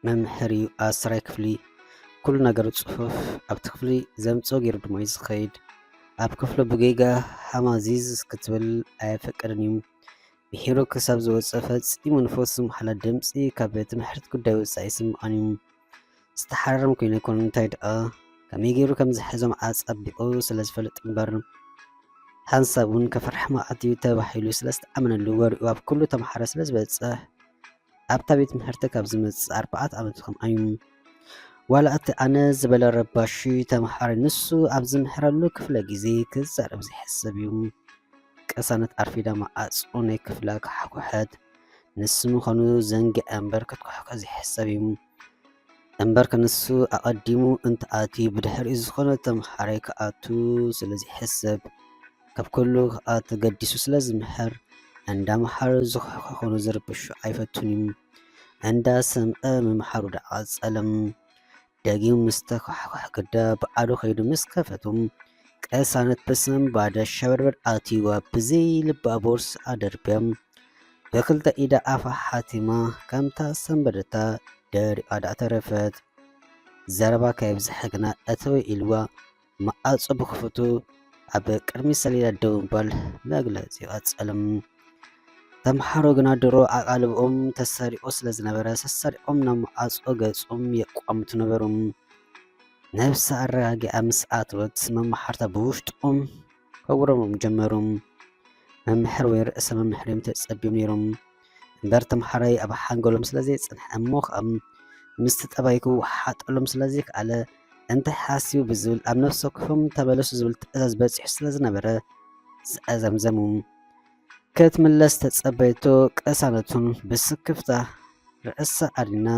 መምሕር እዩ ኣስራይ ክፍሊ። ኩሉ ነገሩ ጽፉፍ ኣብቲ ክፍሊ ዘምጽኦ ገይሩ ድማ እዩ ዝኸይድ። ኣብ ክፍሉ ብጌጋ ሃማዚዝ ክትብል ኣየፈቅድን እዩ። ብሒሩ ክሳብ ዝወጽእ ፈጺሙ ንፈሱ ዝመሓላ ድምጺ ካብ ትምህርት ጉዳይ ወጻኢ ይስምዖን እዩ። ዝተሓረረም ኮይኑ ኣይኮነን፣ እንታይ ደኣ ከመይ ገይሩ ከም ዝሕዞም ኣጸቢቑ ስለ ዝፈልጥ እምበር፣ ሓንሳብ እውን ከፍርሕ መዓት እዩ ተባሂሉ ስለ ዝተኣመነሉ ወሬኡ ኣብ ኩሉ ተምሓረ ስለ ዝበጽሕ ኣብታ ቤት ትምህርቲ ካብ ዝመጽእ ኣርባዕተ ዓመት ከም ኣዩ። ዋላ እቲ ኣነ ዝበለ ረባሺ ተምሓሪ ንሱ ኣብ ዝምሕረሉ ክፍለ ግዜ ክዛረብ ዘይሕሰብ እዩ። ቅሳነት ኣርፊዳ መዓጹ ናይ ክፍላ ከሓኩሐት። ንሱ ምዃኑ ዘንጊዐ እምበር ክትኩሕኮ ዘይሕሰብ እዩ። እምበር ከንሱ ኣቐዲሙ እንተኣትዩ ብድሕሪኡ ዝኾነ ተምሓራይ ክኣቱ ስለ ዘይሕሰብ ካብ ኩሉ ክኣ ተገዲሱ ስለ ዝምሕር እንዳመሓሩ ዝኹሕኮ ኮኑ ዝርብሹ ኣይፈቱን እዩ። እንዳሰምዐ ምምሓሩ ደኣ ቀጸለም። ደጊሙ ምስ ተኳሕኳሕ ግዳ ብዓዱ ከይዱ ምስ ከፈቱ ቅሳነት ብስንባደ ሸበድበድ ኣትይዋ ብዘይ ልባ ቦርስኣ ደርብያ ብክልተ ኢዳ ኣፋ ሓቲማ ከምታ ሰንበደታ ደሪቓ ደኣ ተረፈት። ዘረባ ከየብዝሐ ግና እተወ ኢልዋ መዓጹ ብኽፉቱ ኣብ ቅድሚ ሰሌዳ ደው ምባል መግለጺ ቀጸለ። ተምሓሮ ግና ድሮ ኣቓልብኦም ተሰሪቑ ስለ ዝነበረ ሰሰሪቖም ናብ መዓጹ ገጾም የቋምቱ ነበሩ። ነብሳ ኣረጋጊኣ ምስ ኣተወት መማሓርታ ብውሽጦም ከጉረምርሙ ጀመሩ። መምሕር ወይ ርእሰ መምሕር እዮም ተጸብዮም ነይሮም። እምበር ተምሓራይ ኣብ ሓንጎሎም ስለ ዘይጸንሐ እሞ ኸኣ ምስቲ ጠባይ ክወሓጠሎም ስለ ዘይከኣለ እንታይ ሓሲቡ ብዝብል ኣብ ነፍሲ ወከፎም ተመለሱ ዝብል ትእዛዝ በጺሑ ስለ ዝነበረ ዘዘምዘሙ። ክትምለስ ተጸበየቶ ቅሳነቱን ብስክፍታ ርእሳ ኣድኒና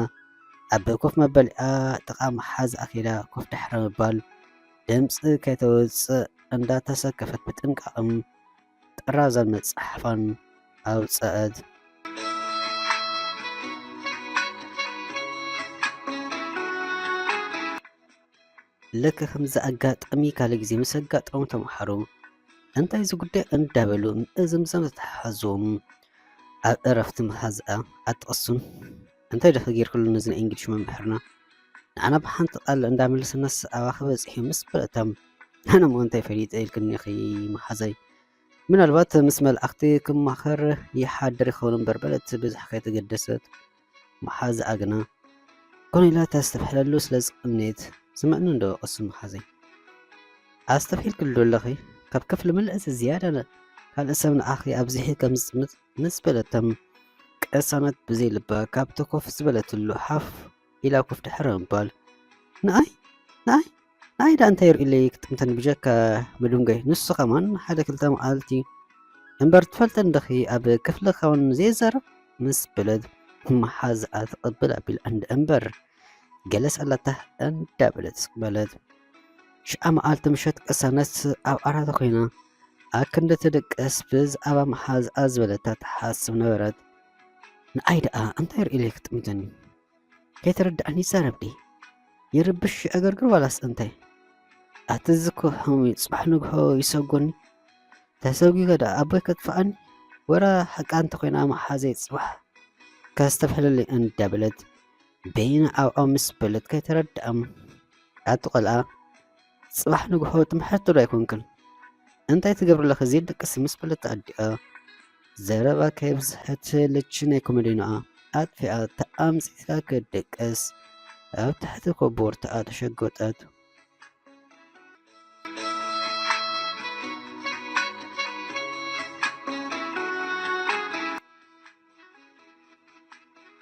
ኣብ ኮፍ መበሊኣ ጥቓ መሓዝኣ ከይዳ ኮፍ ድሕሪ ምባል ድምጺ ከይተውጽእ እንዳተሰከፈት ብጥንቃቕን ጥራዛን መጽሓፋን ኣውጸአት። ልክ ከምዚ ኣጋጣሚ ካልእ ግዜ ምስ ኣጋጠሞም ተምሓሮ እንታይ እዚ ጉዳይ እንዳበሉ ምእዝምዛም ተተሓሓዝዎም። ኣብ እረፍቲ መሓዝኣ ኣትቕሱን እንታይ ዲኺ ጌርክሉ ነዚ ናይ እንግሊሽ መምህርና? ንዓና ብሓንቲ ቃል እንዳመለሰናስ ኣባኺ በጺሑ ምስ በለታ ኣነ እሞ እንታይ ፈሊጠ ኢልክኒ ኢኺ መሓዛይ። ምናልባት ምስ መላእኽቲ ክማኸር ይሓድር ይኸውን እምበር በለት ብዙሕ ከይተገደሰት። መሓዝኣ ግና ኮነ ኢላ ተስተብሕለሉ ስለ ዝቐነየት ስምዕኒ እንዶ ቅሱን መሓዘይ። ኣስተብሒልክሉ ዶ ኣለኺ? ካብ ክፍሊ ምልእቲ ዝያዳ ካልእ ሰብ ንኣኺ ኣብዚሒ ከም ዝጥምት ምስ በለቶም ቅሳነት ብዘይ ልባ ካብቲ ኮፍ ዝበለትሉ ሓፍ ኢላ ኮፍ ድሕሪ ምባል ንኣይ ንኣይ ንኣይ ደኣ እንታይ ይርእለይ ክጥምተኒ ብጀካ ምድንጓይ ንሱ ከማን ሓደ ክልተ መዓልቲ እምበር ትፈልጠኒ ዲኺ ኣብ ክፍሊ ከማን ዘይዛረብ ምስ በለት መሓዝኣ ትቕብል ኣቢላ እንዳ እምበር ገለስ ኣላታ እንዳበለት ስቕ በለት። ሽዓ መዓልቲ ምሸት ቅሳነት ኣብ ዓራታ ኮይና ኣክንዲ ትድቅስ ብዛዕባ መሓዝኣ ዝበለታ ትሓስብ ነበረት። ንኣይ ደኣ እንታይ ርእለይ ክጥምተኒ? ከይተረድኣኒ ይዛረብ ድየ? ይርብሽ ይዕገርግር ዋላስ እንታይ? ኣቲ እዚ እኮ ሕሙም እዩ፣ ጽባሕ ንግሆ ይሰጎኒ። ተሰጒገ ደኣ ኣቦይ ከጥፍኣኒ? ወላ ሓቃ እንተኾይና መሓዘይ ጽባሕ ከስተብሕለለይ እንዳበለት በይና ኣብዖ ምስ በለት ከይተረድኣም። ኣቲ ቆልዓ፣ ጽባሕ ንግሆ ትምሕርቲ ዶ ኣይኮንክን? እንታይ ትገብሪ ኣለኺ ዘይትድቅሲ ምስ በለት ኣዲኣ ዘረባ ከየብዝሐት ልቺ ናይ ኮመዲኖኣ ኣጥፊኣ ተኣምጺሳ ክትድቅስ ኣብ ትሕቲ ኮቦርታኣ ተሸጎጠት።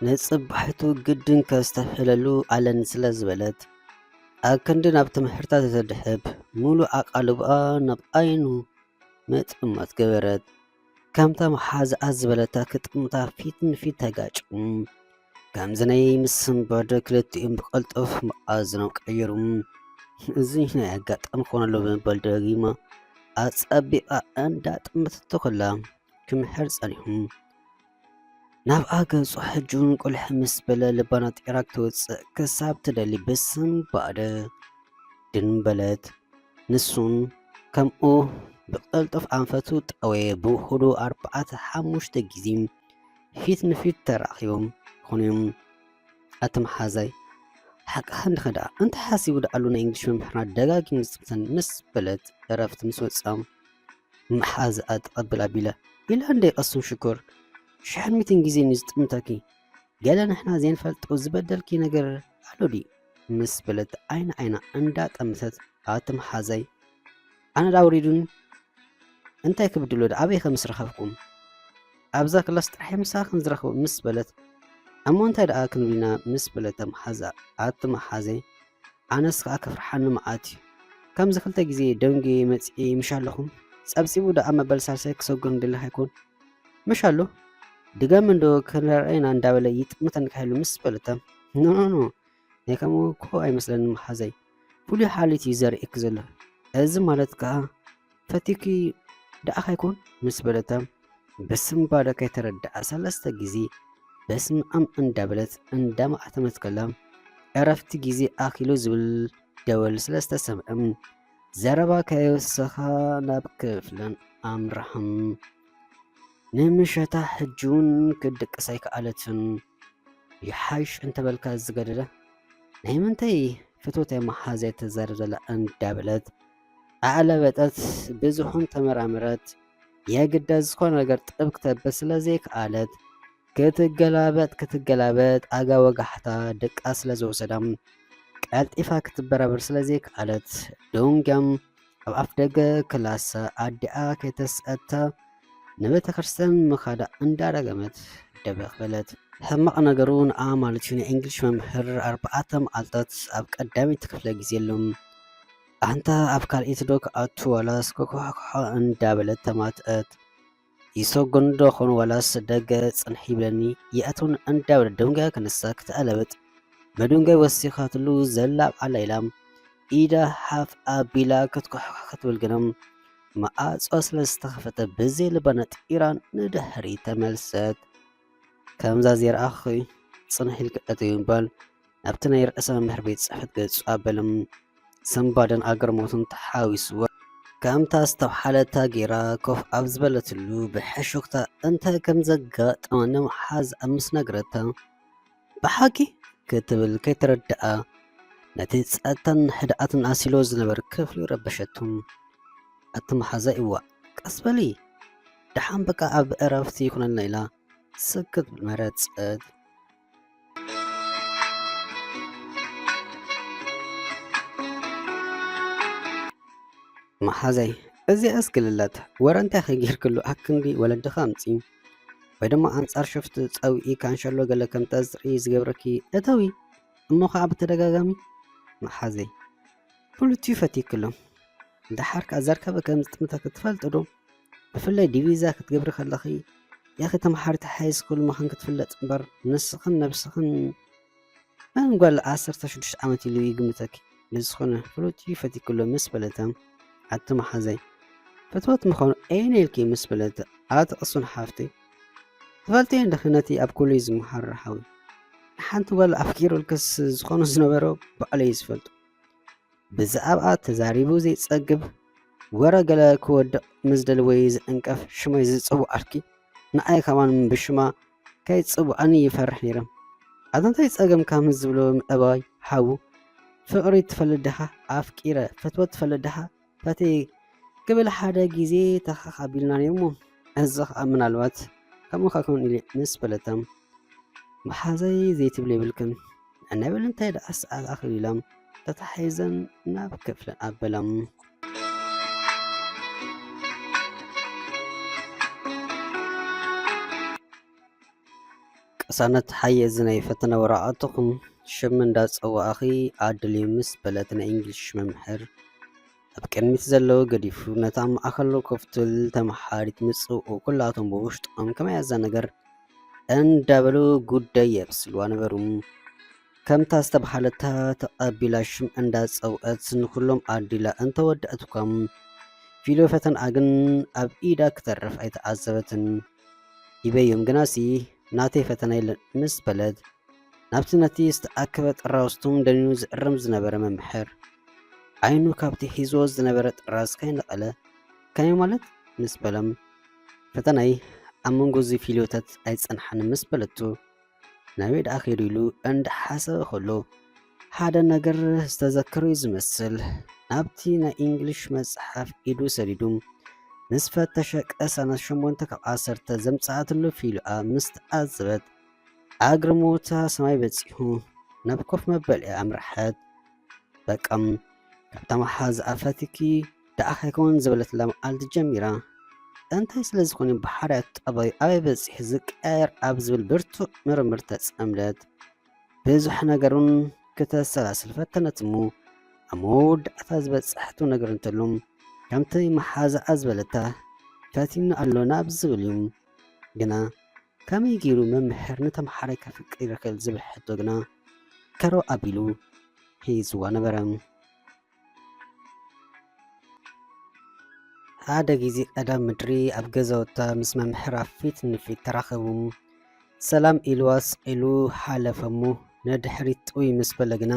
ንጽባሒቱ ግድን ከስተብሕለሉ ኣለኒ ስለ ዝበለት፣ ኣብ ክንዲ ናብ ትምህርታ ተትድሕብ፣ ሙሉእ ኣቓልቦኣ ናብ ዓይኑ ምጥማት ገበረት። ከምታ መሓዛኣ ዝበለታ ክጥምታ ፊት ንፊት ተጋጭዮም። ከምዚ ናይ ምስንባድ ክልቲኦም ብቐልጠፍ መኣዝኖም ቀየሩ። እዚ ናይ ኣጋጣሚ ክኾን ኣለዎ ብምባል ደጋጊማ ኣጸቢቓ እንዳጠመተቶ ከላ ክምሕር ጸኒሑ። ናብኣ ገጹ ሕጂ እውን ቁልሕ ምስ በለ ልባ ናጢራ ክትወጽእ ክሳብ ትደሊ ብስንባደ ድን በለት። ንሱን ከምኡ ብቐልጠፍ ኣንፈቱ ጠወየ። ብውሑዱ ኣርባዕተ ሓሙሽተ ግዜ ፊት ንፊት ተራኺቦም ይኾኑ እዮም። ኣቲ መሓዛይ፣ ሓቅኻ እንዲኻ ደኣ፣ እንታይ ሓሲቡ ደኣ ኣሎ ናይ እንግሊሽ መምህርና ደጋጊሙ ዝጥምተኒ ምስ በለት ዕረፍቲ ምስ ወጻ፣ መሓዛኣ ተቐብል ኣቢለ፣ ኢላ እንደ ቀስም ሽኮር፣ ሽሕን ሚእትን ግዜ እዩ ዝጥምተኪ። ገለ ንሕና ዘይንፈልጦ ዝበደልኪ ነገር ኣሎ ድዩ? ምስ በለት ዓይኒ ዓይና እንዳጠመተት፣ ኣቲ መሓዛይ፣ ኣነ ደኣ ኣውሪዱኒ፣ እንታይ ክብድሎ ደኣ ኣበይ ከም ዝረኸብኩም? ኣብዛ ክላስ ጥራሕ ምሳኻ ከም ዝረኽቦ ምስ በለት፣ እሞ እንታይ ደኣ ክንብል ኢና ምስ በለት መሓዛ፣ ኣቲ መሓዘይ፣ ኣነስ ከኣ ከፍርሓኒ መዓት እዩ። ከምዚ ክልተ ግዜ ደንጉየ መጺኤ ምሽ ኣለኹም፣ ጸብጺቡ ደኣ መበል ሳልሳይ ክሰጉር ንደሊ ኣይኮን። ምሽ ኣሎ፣ ድገም እንዶ ክንረኣይና እንዳበለ ይጥምተኒ ካይሉ ምስ በለታ፣ ኖ፣ ኖ፣ ኖ፣ ናይ ከምኡ እኮ ኣይመስለንን መሓዘይ። ፍሉይ ሓልዮት እዩ ዘርእየኪ ዘሎ። እዚ ማለት ከኣ ፈቲኪ ደኣ ካይኮን ምስ በለታ፣ ብስንባደ ከይተረድኣ ሰለስተ ግዜ በስመ ኣብ እንዳበለት እንዳማእተመት ከላ፣ ዕረፍቲ ግዜ ኣኺሉ ዝብል ደወል ስለ ዝተሰምዐ፣ ዘረባ ከየወሰኻ ናብ ክፍለን ኣምርሐ። ንምሸታ ሕጂ እውን ክትድቅስ ኣይከኣለትን። ይሓይሽ እንተበልካ ዝገደደ፣ ናይ ምንታይ ፍትወተይ መሓዘይ ተዛርብ ዘላ እንዳበለት ኣዕለበጠት። ብዙሕን ተመራመረት። የግዳ ዝኾነ ነገር ጥብ ክተብል ስለ ዘይከኣለት፣ ክትገላበጥ ክትገላበጥ፣ ኣጋ ወጋሕታ ድቃስ ስለ ዝወሰዳ፣ ቀልጢፋ ክትበራበር ስለ ዘይከኣለት፣ ደንጉያ ኣብ ኣፍ ደገ ክላሳ ኣዲኣ ከይተስኣታ ንቤተ ክርስቲያን ምኻዳ እንዳደገመት ደበኽ በለት። ሕማቕ ነገሩ ንኣ ማለት እዩ፣ ናይ እንግሊሽ መምህር ኣርባዕተ መዓልታት ኣብ ቀዳመይቲ ክፍለ ግዜ ኣሎ። ኣንታ ኣብ ካልኣይቲ ዶ ክኣቱ ዋላስ ክኩሕኩሖ እንዳበለት ተማትኣት። ይሰጎን ዶ ኾን ዋላስ ደገ ጽንሕ ይብለኒ ይኣትውን እንዳበለት ደንጉያ ክንሳ ክትኣለበጥ መደንጎይ ወሲኻትሉ ዘላ ኣብ ዓላ ኢላ ኢዳ ሓፍ ኣቢላ ክትኩሕኩሕ ክትብል ግና፣ መዓጾ ስለ ዝተኸፈተ ብዘይ ልባ ነጢራ ንድሕሪት ተመልሰት። ከምዛ ዘይረኣኹኺ ጽንሕ ኢልኪ እተዪ ብምባል ናብቲ ናይ ርእሰ መምህር ቤት ጽሕፈት ገጹ ኣበለ። ስንባደን ኣግርሞትን ተሓዊስዋ። ከምታ ዝተብሓለታ ገይራ ኮፍ ኣብ ዝበለትሉ ብሕሹኽታ እንታይ ከም ዘጋጠማ ንመሓዛኣ ምስ ነገረታ፣ ብሓቂ ክትብል ከይተረድኣ፣ ነቲ ጸጥታን ህድኣትን ኣሲሎ ዝነበረ ክፍሊ ረበሸቱ። ኣቲ መሓዛይ፣ እዋእ ቀስ በሊ፣ ደሓን በቃ ኣብ ዕረፍቲ ይኹነልና ኢላ ስክት መረጸት። መሓዛይ፣ እዚኣስ ግልላት ወረ እንታይ ከ ጌርክሉ ኣክንዲ ወለድኻ ኣምጺ ወይ ድማ ኣንጻር ሸፍቱ ጸዊዒ ካንሸሎ ገለ ከም ጠዝሪ ዝገብረኪ እተዊ እሞ ኸዓ ብተደጋጋሚ። መሓዘይ፣ ፍሉት እዩ ፈቲክሎም። ደሓር ከኣ ዘርከበ ከም ዝጥምተኪ ትፈልጢ ዶ? ብፍላይ ዲቪዛ ክትገብሪ ከለኺ፣ ያኺ ተምሓሪት ሃይ ስኩል ምዃንኪ ትፍለጥ እምበር፣ ንስኽን ነብስኽን መን ጓል ዓሰርተ ሽዱሽተ ዓመት ኢሉ ይግምተኪ? ብዝኾነ ፍሉጥ እዩ ፈቲክሎ ምስ በለታ፣ ኣቲ መሓዘይ፣ ፍትወት ምዃኑ ኣየነይ ኢልኪ ምስ በለታ፣ ኣቲ ቅሱን ሓፍተይ፣ ትፈልጥዮ እንዲኺ ነቲ ኣብ ኮሌጅ ዝመሃር ሓዊ፣ ንሓንቲ ጓል ኣፍቂሩልክስ ዝኾኑ ዝነበሮ ባዕለይ ዝፈልጦ። ብዛዕባኣ ተዛሪቡ ዘይጸግብ፣ ወረ ገለ ክወድቕ ምስ ደለወ ዝዕንቀፍ ሽመይ ዝጽውዓልኪ፣ ንዓይ ከማን ብሽማ ከይጽውዓኒ ይፈርሕ ነይረ። ኣታ እንታይ ጸገምካ ምስ ዝብሎ ምዕባይ ሓዉ፣ ፍቕሪ ትፈልጥ ዲኻ? ኣፍቂረ፣ ፍትወት ትፈልጥ ዲኻ? ፈትየ ክብል ሓደ ግዜ ተኸኽ ኣቢልና ነይሩ እሞ፣ እዚ ኸኣ ምናልባት ከምኡ ኸኣ ክኸውን ኢለ ምስ በለታ፣ መሓዛይ ዘይትብሎ የብልክን። ንዕናይ በሊ እንታይ ደኣ ሰዓት ኣኺሉ ኢሎም ተታሒዘን ናብ ክፍለን ኣበሎም። ቅሳነት ሓየ እዚ ናይ ፈተነ ወረቓቕትኹም ሽም እንዳጸዋእኺ ኣድልዩ ምስ በለት ናይ እንግሊሽ መምህር ኣብ ቅድሚት ዘለዉ ገዲፉ ነታ ማእከሉ ኮፍ ትብል ተመሓሪት ምጽውኡ ኩላቶም ብውሽጦም ከመይ እያ እዛ ነገር እንዳበሉ ጉዳይ የብስልዋ ነበሩ። ከምታ ዝተባህለታ ተቐቢላ ሽም እንዳጸውዐት ንኹሎም ኣዲላ እንተወደኣት እኳ ፊሎ ፈተንኣ ግን ኣብ ኢዳ ክተርፍ ኣይተዓዘበትን። ይበዮም ግናሲ ናተይ ፈተና የለን ምስ በለት ናብቲ ነቲ ዝተኣከበ ጥራውስቶም ደኒኑ ዝእርም ዝነበረ መምሕር ዓይኑ ካብቲ ሒዝዎ ዝነበረ ጥራዝ ከይነቐለ ከመይ ማለት ምስ በሎም ፈተናይ ኣብ መንጎ እዚ ፊሎታት ኣይጸንሓን ምስ በለቱ ናበይ ደኣ ከይዱ ኢሉ እንዳሓሰበ ከሎ፣ ሓደ ነገር ዝተዘከሮ እዩ ዝመስል። ናብቲ ናይ እንግሊሽ መጽሓፍ ኢዱ ሰዲዱ ምስ ፈተሸ፣ ቀሳነት ሸሞንተ ካብ ዓሰርተ ዘምጽኣትሉ ፊሉኣ ምስ ተዓዘበት፣ ኣግርሞታ ሰማይ በጺሑ ናብ ኮፍ መበሊኣ ኣምርሐት። በቃ፣ ካብታ መሓዛኣ ፈቲኪ ደኣ ከይከውን ዝበለትላ መዓልቲ ጀሚራ፣ እንታይ ስለ ዝኾነ ብሓርያት ጠባዩ ኣበይ በጺሑ ዝቀያየር ኣብ ዝብል ብርቱዕ ምርምር ተጸምደት። ብዙሕ ነገር እውን ክተሰላስል ፈተነት እሞ፣ ኣብ መወዳእታ ዝበጻሕቶ ነገር እንተሎ፣ ከምቲ መሓዛኣ ዝበለታ፣ ፈቲኑ ኣሎ ናብ ዝብል እዩ። ግና ከመይ ገይሩ መምህር ንተምሃራይ ከፍቅር ይኽእል ዝብል ሕቶ ግና ከሮ ኣቢሉ ሒዝዋ ነበረ። ሓደ ግዜ ቀዳም ምድሪ ኣብ ገዛውታ ምስ መምህራ ፊት ንፊት ተራኸቡ። ሰላም ኢልዋ ስቕ ኢሉ ሓለፈ እሞ፣ ንድሕሪት ጥውይ ምስ በለ ግና፣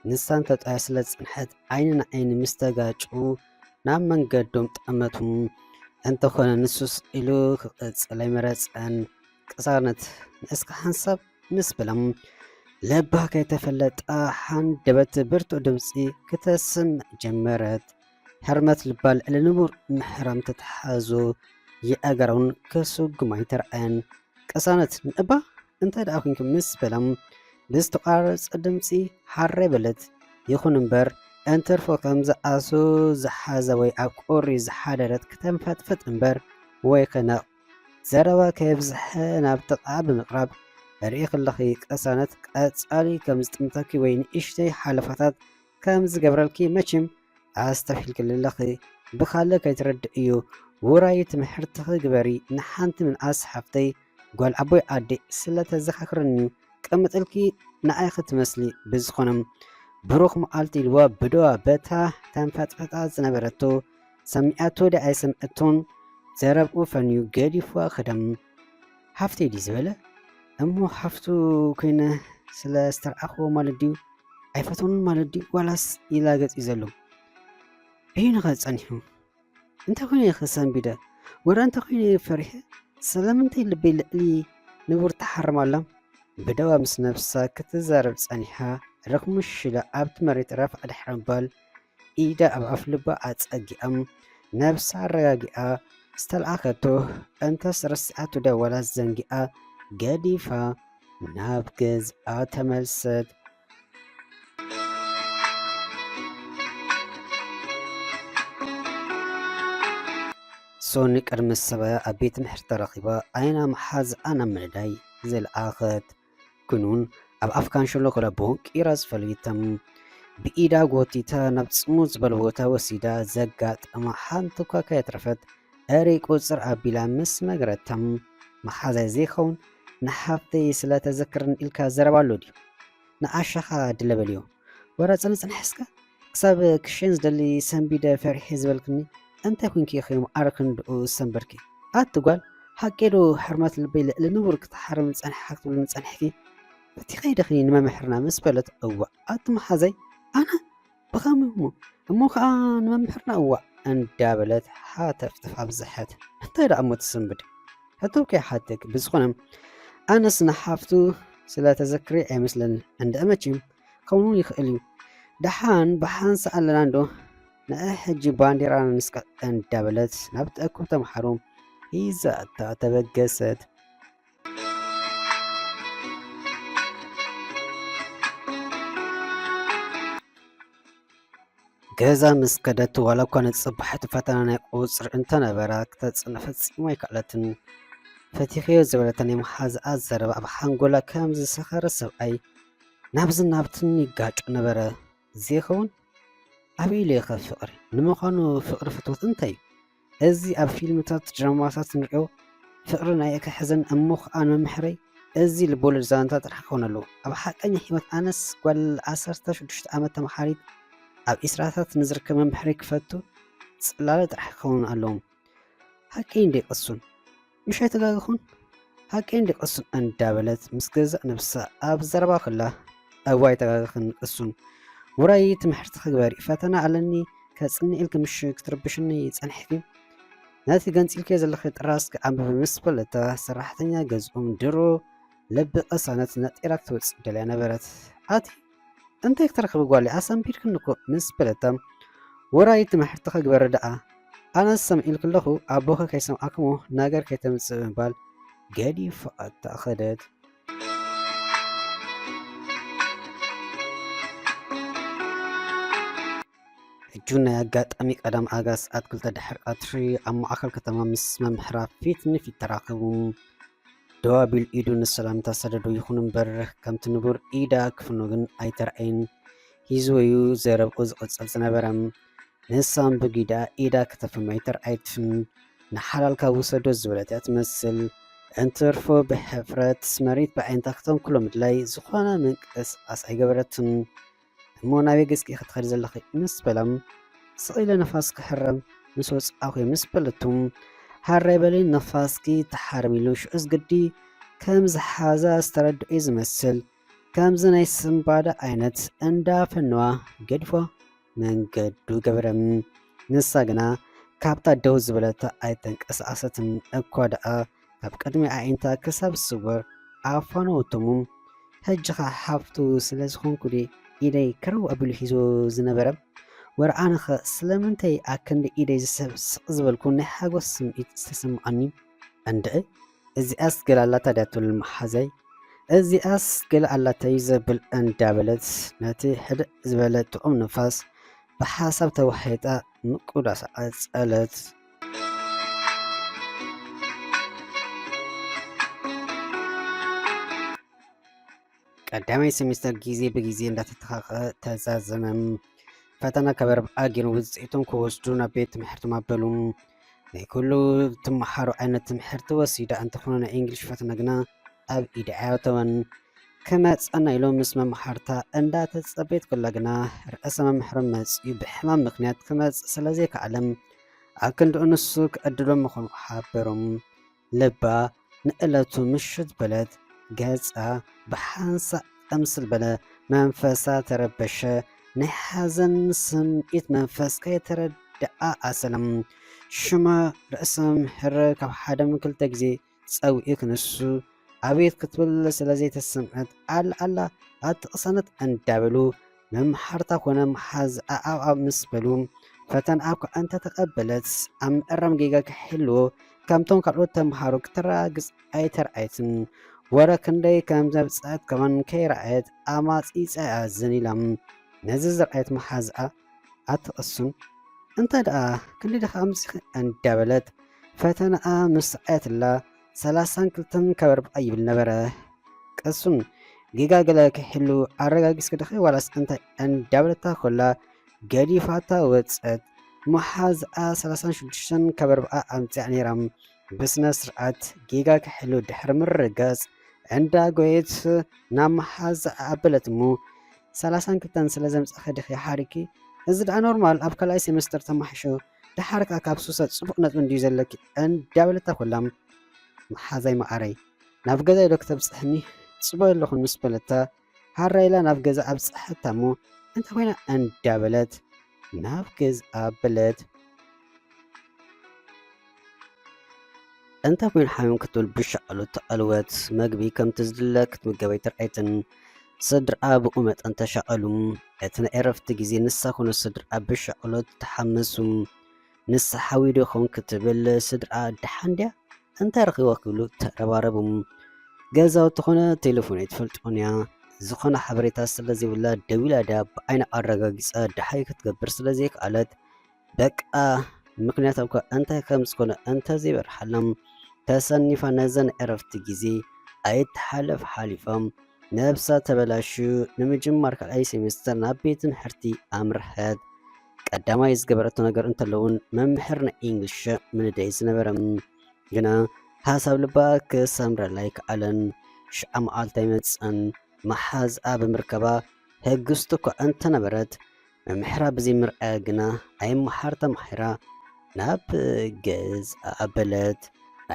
ንሳን ተጣያ ስለ ዝጸንሐት፣ ዓይኒ ንዓይኒ ምስ ተጋጭዉ፣ ናብ መንገዶም ጠመቱ። እንተኾነ ንሱ ስቕ ኢሉ ክቕጽል ኣይመረጸን። ቅሳነት፣ ንእስካ ሓንሳብ ምስ በላ፣ ለባ ከይተፈለጣ ሃንደበት ብርቱዕ ድምጺ ክተስምዕ ጀመረት። ህርመት ልባ ልዕሊ ንቡር ምሕራም ተተሓዞ፣ የእጋራ እውን ከስጉማ ኣይተርኣየን። ቅሳነት፣ ንእባ እንታይ ደኣ ኮንኪ ምስ በላ፣ ብዝተቋረጸ ድምጺ ሃረይ በለት። ይኹን እምበር፣ እንትርፎ ከም ዝኣሱ ዝሓዘ ወይ ኣብ ቁሪ ዝሓደረት ክተንፈጥፍጥ እምበር ወይ ክነቕ ዘረባ ከየብዝሐ ናብ ጥቓ ብምቕራብ፣ ርኢኺ ኣለኺ ቅሳነት፣ ቀጻሊ ከም ዝጥምተኪ ወይ ንእሽተይ ሓለፋታት ከም ዝገብረልኪ መቸም ኣስተብሂልክሊ ኣለኺ። ብኻልእ ከይትረድእዮ፣ ውራይ ትምህርትኺ ግበሪ። ንሓንቲ ምንኣስ ሓፍተይ፣ ጓል ዓቦይ ዓዲ፣ ስለ ተዘኻኽረኒ እዩ። ቅምጥልኪ ንዓይ ክትመስሊ። ብዝኾነ፣ ብሩኽ መዓልቲ ኢልዋ ብደዋ በታ ተንፈጥፍጣ ዝነበረቶ ሰሚዓቶ ድያ ኣይሰምዐቶን፣ ዘረብኡ ፈንዩ ገዲፍዋ ከደ። ሃፍተይ ድዩ ዝበለ? እሞ ሃፍቱ ኮይነ ስለ ዝተርኣኽዎ ማለት ድዩ? ኣይፈትዎን ማለት ድዩ? ዋላስ ይላገጽ እዩ ዘሎ? በይኑ ኸ ጸኒሑ? እንታይ ኮይነ ኢኺ ሰንቢደ? ወረ እንታይ ኮይነ ፈሪሐ? ስለምንታይ ልበይ ልዕሊ ንቡር ትሓርም ኣላ? ብደዋ ምስ ነብሳ ክትዛረብ ጸኒሓ፣ ረኽሙ ሽላ ኣብቲ መሬት ረፍዓ ድሕሪ ምባል፣ ኢዳ ኣብ ኣፍ ልባ ኣጸጊኣ፣ ነብሳ ኣረጋጊኣ፣ ዝተልኣኸቶ እንተስ ረሲዓቶ ድያ ዋላ ዘንጊኣ፣ ገዲፋ ናብ ገዝኣ ተመልሰት። ሶኒ ቅድሚ ሰብኣያ ኣብ ቤት ምሕርቲ ተረኺባ፣ ዓይና መሓዝኣ ናብ ምንዳይ ዝለኣኸት። ግን እውን ኣብ ኣፍ ካንሸሎ ከላ ቦንቂራ ዝፈለየቶም ብኢዳ ጎቲታ ናብ ጽሙው ዝበለ ቦታ ወሲዳ ዘጋጠማ ሓንቲ እኳ ከየትረፈት እሪ ቁጽር ኣቢላ ምስ ነገረቶም፣ መሓዛይ ዘይኸውን ንሓፍተይ ስለ ተዘክርን ኢልካ ዘረባ ኣሎ ድዩ? ንዓሻኻ ድለ በልዮ። ወረ ጽንጽንሕ እስከ ክሳብ ክሽን ዝደሊ ሰንቢደ ፈሪሐ ዝበልክኒ እንታይ ኮንኪ ኢኺ ማዕረ ክንድኡ ዝሰንበድኪ? ኣቲ ጓል፣ ሓቂ ዶ ሕርመት ልበይ ልዕሊ ንቡር ክትሓርም ጸኒሕካ ክትብልኒ ጸኒሕኪ? ፈቲኸ ኢደኺ ንመምሕርና ምስ በለት፣ እዋእ ኣቲ መሓዛይ፣ ኣነ ብኸመይ እሞ? እሞ ኸኣ ንመምሕርና እዋእ እንዳበለት ሃተፍተፍ ኣብዝሐት። እንታይ ደኣ እሞ ትስንብድ? ሕቶ ከይሓተክ፣ ብዝኾነ ኣነስ ንሓፍቱ ስለ ተዘክሬ ኣይመስለንን። እንድዒ መቸም ክኸውን ይኽእል እዩ። ደሓን ብሓንሳእ ኣለና እንዶ፣ ንዒ ሕጂ ባንዴራና ንስቀል እንዳበለት ናብቲ እኩብ ተምሓሮ ሒዛታ ተበገሰት። ገዛ ምስ ከደት፣ ዋላ እኳ ንጽባሒቱ ፈተና ናይ ቁጽሪ እንተነበራ፣ ክተጽንዕ ፈጺማ ኣይከኣለትን። ፈቲኸዮ ዝበለታ ናይ መሓዛኣ ዘረባ ኣብ ሓንጎላ ከም ዝሰኸረ ሰብኣይ ናብዝን ናብትን ይጋጮ ነበረ። ዘይኸውን? ኣበይ ኢሉ ኢኸ ፍቕሪ? ንምዃኑ ፍቕሪ ፍትወት እንታይ እዩ? እዚ ኣብ ፊልምታት፣ ድራማታት ንሪኦ ፍቕሪ ናይ ከሕዘን እሞ ኸኣ ንመምሕረይ፣ እዚ ልቦለድ ዛንታ ጥራሕ ክኸውን ኣለዎ። ኣብ ሓቀኛ ህይወት ኣነስ ጓል ዓሰርተ ሽዱሽተ ዓመት ተምሃሪት ኣብ ዒስራታት ንዝርከብ መምሕረይ ክፈቱ ጽላለ ጥራሕ ክኸውን ኣለዎም። ሓቀይ እንዴ ቅሱን? ምሽ ኣይተጋገኹን? ሓቀይ እንዴ ቅሱን? እንዳበለት ምስ ገዛእ ነብሳ ኣብ ዘረባ ከላ፣ እዋይ ተጋገኽን ቅሱን። ውራይ ትምህርቲ ክግበሪ ፈተና ኣለኒ ከጽንዕ ኢልኪ ምሽ ክትርብሽኒ ጸኒሕኪ? ነቲ ገንጺልክዮ ዘለኺ ጥራዝ ክኣንብብ ምስ በለታ፣ ሰራሕተኛ ገዝኦም ድሮ ልቢ ቅሳነት ነጢራ ክትወጽእ ደልያ ነበረት። ኣቲ እንታይ ክትረኽቢ ጓለይ፣ ኣሰንቢድክኒ እኮ ምስ በለታ፣ ውራይ ትምሕርቲ ክግበር ደኣ፣ ኣነስ ሰምዒ ኢልኪ ኣለኹ፣ ኣቦኺ ከይሰምዓክሞ ነገር ከይተምጽእ ብምባል ገዲፋታ ከደት። ሕጂ ናይ ኣጋጣሚ ቀዳም ኣጋ ሰዓት ክልተ ድሕሪ ቀትሪ ኣብ ማእከል ከተማ ምስ መምሕራ ፊት ንፊት ተራኸቡ። ደው ኣቢሉ ኢዱ ንሰላምታ ሰደዶ ይኹን እምበር፣ ከምቲ ንቡር ኢዳ ክፍኖ ግን ኣይተርኣየን። ሒዝዎ'ዩ ዘረብኡ ዝቕጽል ዝነበረ። ንሳም ብጊዳ ኢዳ ከተፍኖ ኣይተርኣየትን። ንሓላልካ ውሰዶ ዝበለት እያ ትመስል። እንትርፎ ብሕፍረት መሬት ብኣዒንታ ክተንክሎ ምድላይ ዝኾነ ምንቅስቓስ ኣይገበረትን። እሞ ናበይ ገጽኪ ኢኺ ትኸዲ ዘለኺ? ምስ በላ፣ ስቕ ኢለ ንፋስ ክሕረም ምስ ወጻእኹ እየ ምስ በለቱ፣ ሃራይ በሊ ንፋስኪ ተሓረም ኢሉ ሽዑስ ግዲ ከም ዝሓዛ ዝተረድኦ እዩ ዝመስል። ከምዚ ናይ ስንባደ ዓይነት እንዳፈነዋ ገዲፎ መንገዱ ገበረ። ንሳ ግና ካብታ ደው ዝበለታ ኣይተንቀሳቐሰትን። እኳ ደኣ ካብ ቅድሚ ኣዒንታ ክሳብ ስውር ኣፋነወቶሙ። ሕጂ ኸኣ ሓፍቱ ስለ ዝኾንኩ ድየ ኢደይ ከረው ኣቢሉ ሒዝዎ ዝነበረ? ወረ ኣነኸ ስለምንታይ ኣክንዲ ኢደይ ዝስሕብ ስቕ ዝበልኩ ናይ ሓጎስ ስምዒት ዝተሰምዓኒ? እንድዒ እዚኣስ ገለ ኣላታ ድያ ትብል መሓዛይ? እዚኣስ ገለ ኣላታ እዩ ዘብል እንዳበለት ነቲ ሕድእ ዝበለ ጥዑም ንፋስ ብሓሳብ ተዋሒጣ ምቁዳስ ቀጸለት። ቀዳማይ ሴሚስተር ግዜ ብግዜ እንዳተተኻኸ ተዛዘመ። ፈተና ካብ ኣርብዓ ገይሮም ውፅኢቶም ክወስዱ ናብ ቤት ትምህርቶም ኣበሉ። ናይ ኩሉ ትመሃሮ ዓይነት ትምህርቲ ወሲዳ እንተኾነ ናይ እንግሊሽ ፈተና ግና ኣብ ኢዳ ኣየተወን። ክመፀና ኢሎም ምስ መምሃርታ እንዳተፀበየት ከላ ግና ርእሰ መምህሮም መፂኡ ብሕማም ምኽንያት ክመፅእ ስለ ዘይከኣለ ኣብ ክንድኡ ንሱ ክዕድሎም ምዃኑ ሓበሮም። ልባ ንእለቱ ምሽት በለት፣ ገጻ ብሓንሳእ ቅምስል በለ፣ መንፈሳ ተረበሸ። ናይ ሓዘን ስምዒት መንፈስ ከይተረድኣ ኣሰለም። ሽማ ርእሰ ምሕረ ካብ ሓደ ም ክልተ ግዜ ጸዊዑ ክንሱ ኣቤት ክትብል ስለ ዘይተሰምዐት ኣላ ኣላ ኣትቕሰነት እንዳበሉ መምሓርታ ኮነ መሓዝኣ ኣብኣ ምስ በሉ ፈተንኣ እኳ እንተተቐበለት ኣብ ምእራም ጌጋ ክሕልዎ ከምቶም ካልኦት ተምሃሮ ክተረጋግጽ ኣይተርኣየትን። ወረ ክንደይ ከም ዘብጽሐት ከማን ከይረኣየት ኣማጺጻ እያ ዝን ኢላ። ነዚ ዝረኣየት መሓዝኣ ኣትቕሱን እንታይ ደኣ ክንደይ ደኻ ኣምጺኺ እንዳበለት ፈተንኣ ምስ ሰኣየትላ ሰላሳን ክልተን ካብ ኣርብዓ ይብል ነበረ። ቅሱን ጌጋ ገለ ክሕሉ ኣረጋጊጽኪ ዲኺ ዋላስ እንታይ እንዳበለታ ኮላ ገዲፋታ ወጸት። መሓዝኣ ሰላሳን ሽዱሽተን ካብ ኣርብዓ ኣምጺኣ ነይራ። ብስነ ስርዓት ጌጋ ክሕሉ ድሕሪ ምርግጋጽ እንዳ ጎየት ናብ መሓዝኣ ኣበለት እሞ ሰላሳን ክልተን ስለ ዘምጻእኺ ዲኺ ሓሪኪ? እዚ ደኣ ኖርማል ኣብ ካልኣይ ሴምስተር ተማሕሾ። ደሓር ከኣ ካብ ሱሰ ጽቡቕ ነጥቢ እንድዩ ዘለኪ እንዳበለታ ኮላ መሓዛይ መዓረይ ናብ ገዛይ ዶ ክተብጽሕኒ ጽበ ኣለኹ ምስ በለታ ሃራ ኢላ ናብ ገዛ ኣብጽሐታ እሞ እንታይ ኮይና እንዳበለት ናብ ገዛ በለት። እንታይ ኮይኑ ሓሚም ክትብል ብሻቐሉ ተቐልወት። መግቢ ከምቲ ዝድለ ክትምገብ ኣይተርኣየትን። ስድርኣ ብኡ መጠን ተሻቐሉ። እቲ ናይ ዕረፍቲ ግዜ ንሳ ኮነ ስድርኣ ብሻቐሎት ተሓመሱ። ንሳ ሓዊ ዶ ይኸውን ክትብል ስድርኣ ደሓን ድያ? እንታይ ረኺቦ ክብሉ ተረባረቡ። ገዛውቲ ኮነ ቴሌፎን ኣይትፈልጦን እያ። ዝኾነ ሓበሬታ ስለ ዘይብላ ደዊላ ድያ ብዓይና ኣረጋጊጻ ደሓይ ክትገብር ስለ ዘይከኣለት በቃ ምኽንያት እኳ እንታይ ከም ዝኾነ እንተዘይበርሓሎም ተሰኒፋ ነዘን ዕረፍቲ ግዜ ኣይተሓለፍ ሓሊፎም ነብሳ ተበላሹ ንምጅማር ካልኣይ ሴሜስተር ናብ ቤት ትምህርቲ ኣምርሐት። ቀዳማይ ዝገበረቶ ነገር እንተለውን መምህር ናይ ኢንግሊሽ ምንደይ ዝነበረ ግና ሓሳብ ልባ ክሰምረላ ኣይከኣለን። ሽዓ መዓልቲ ኣይመጸን። መሓዝኣ ብምርከባ ህግስቲ እኳ እንተነበረት መምሕራ ብዘይምርኣያ ግና ኣይመሓር ተማሒራ ናብ ገዝኣ ኣበለት።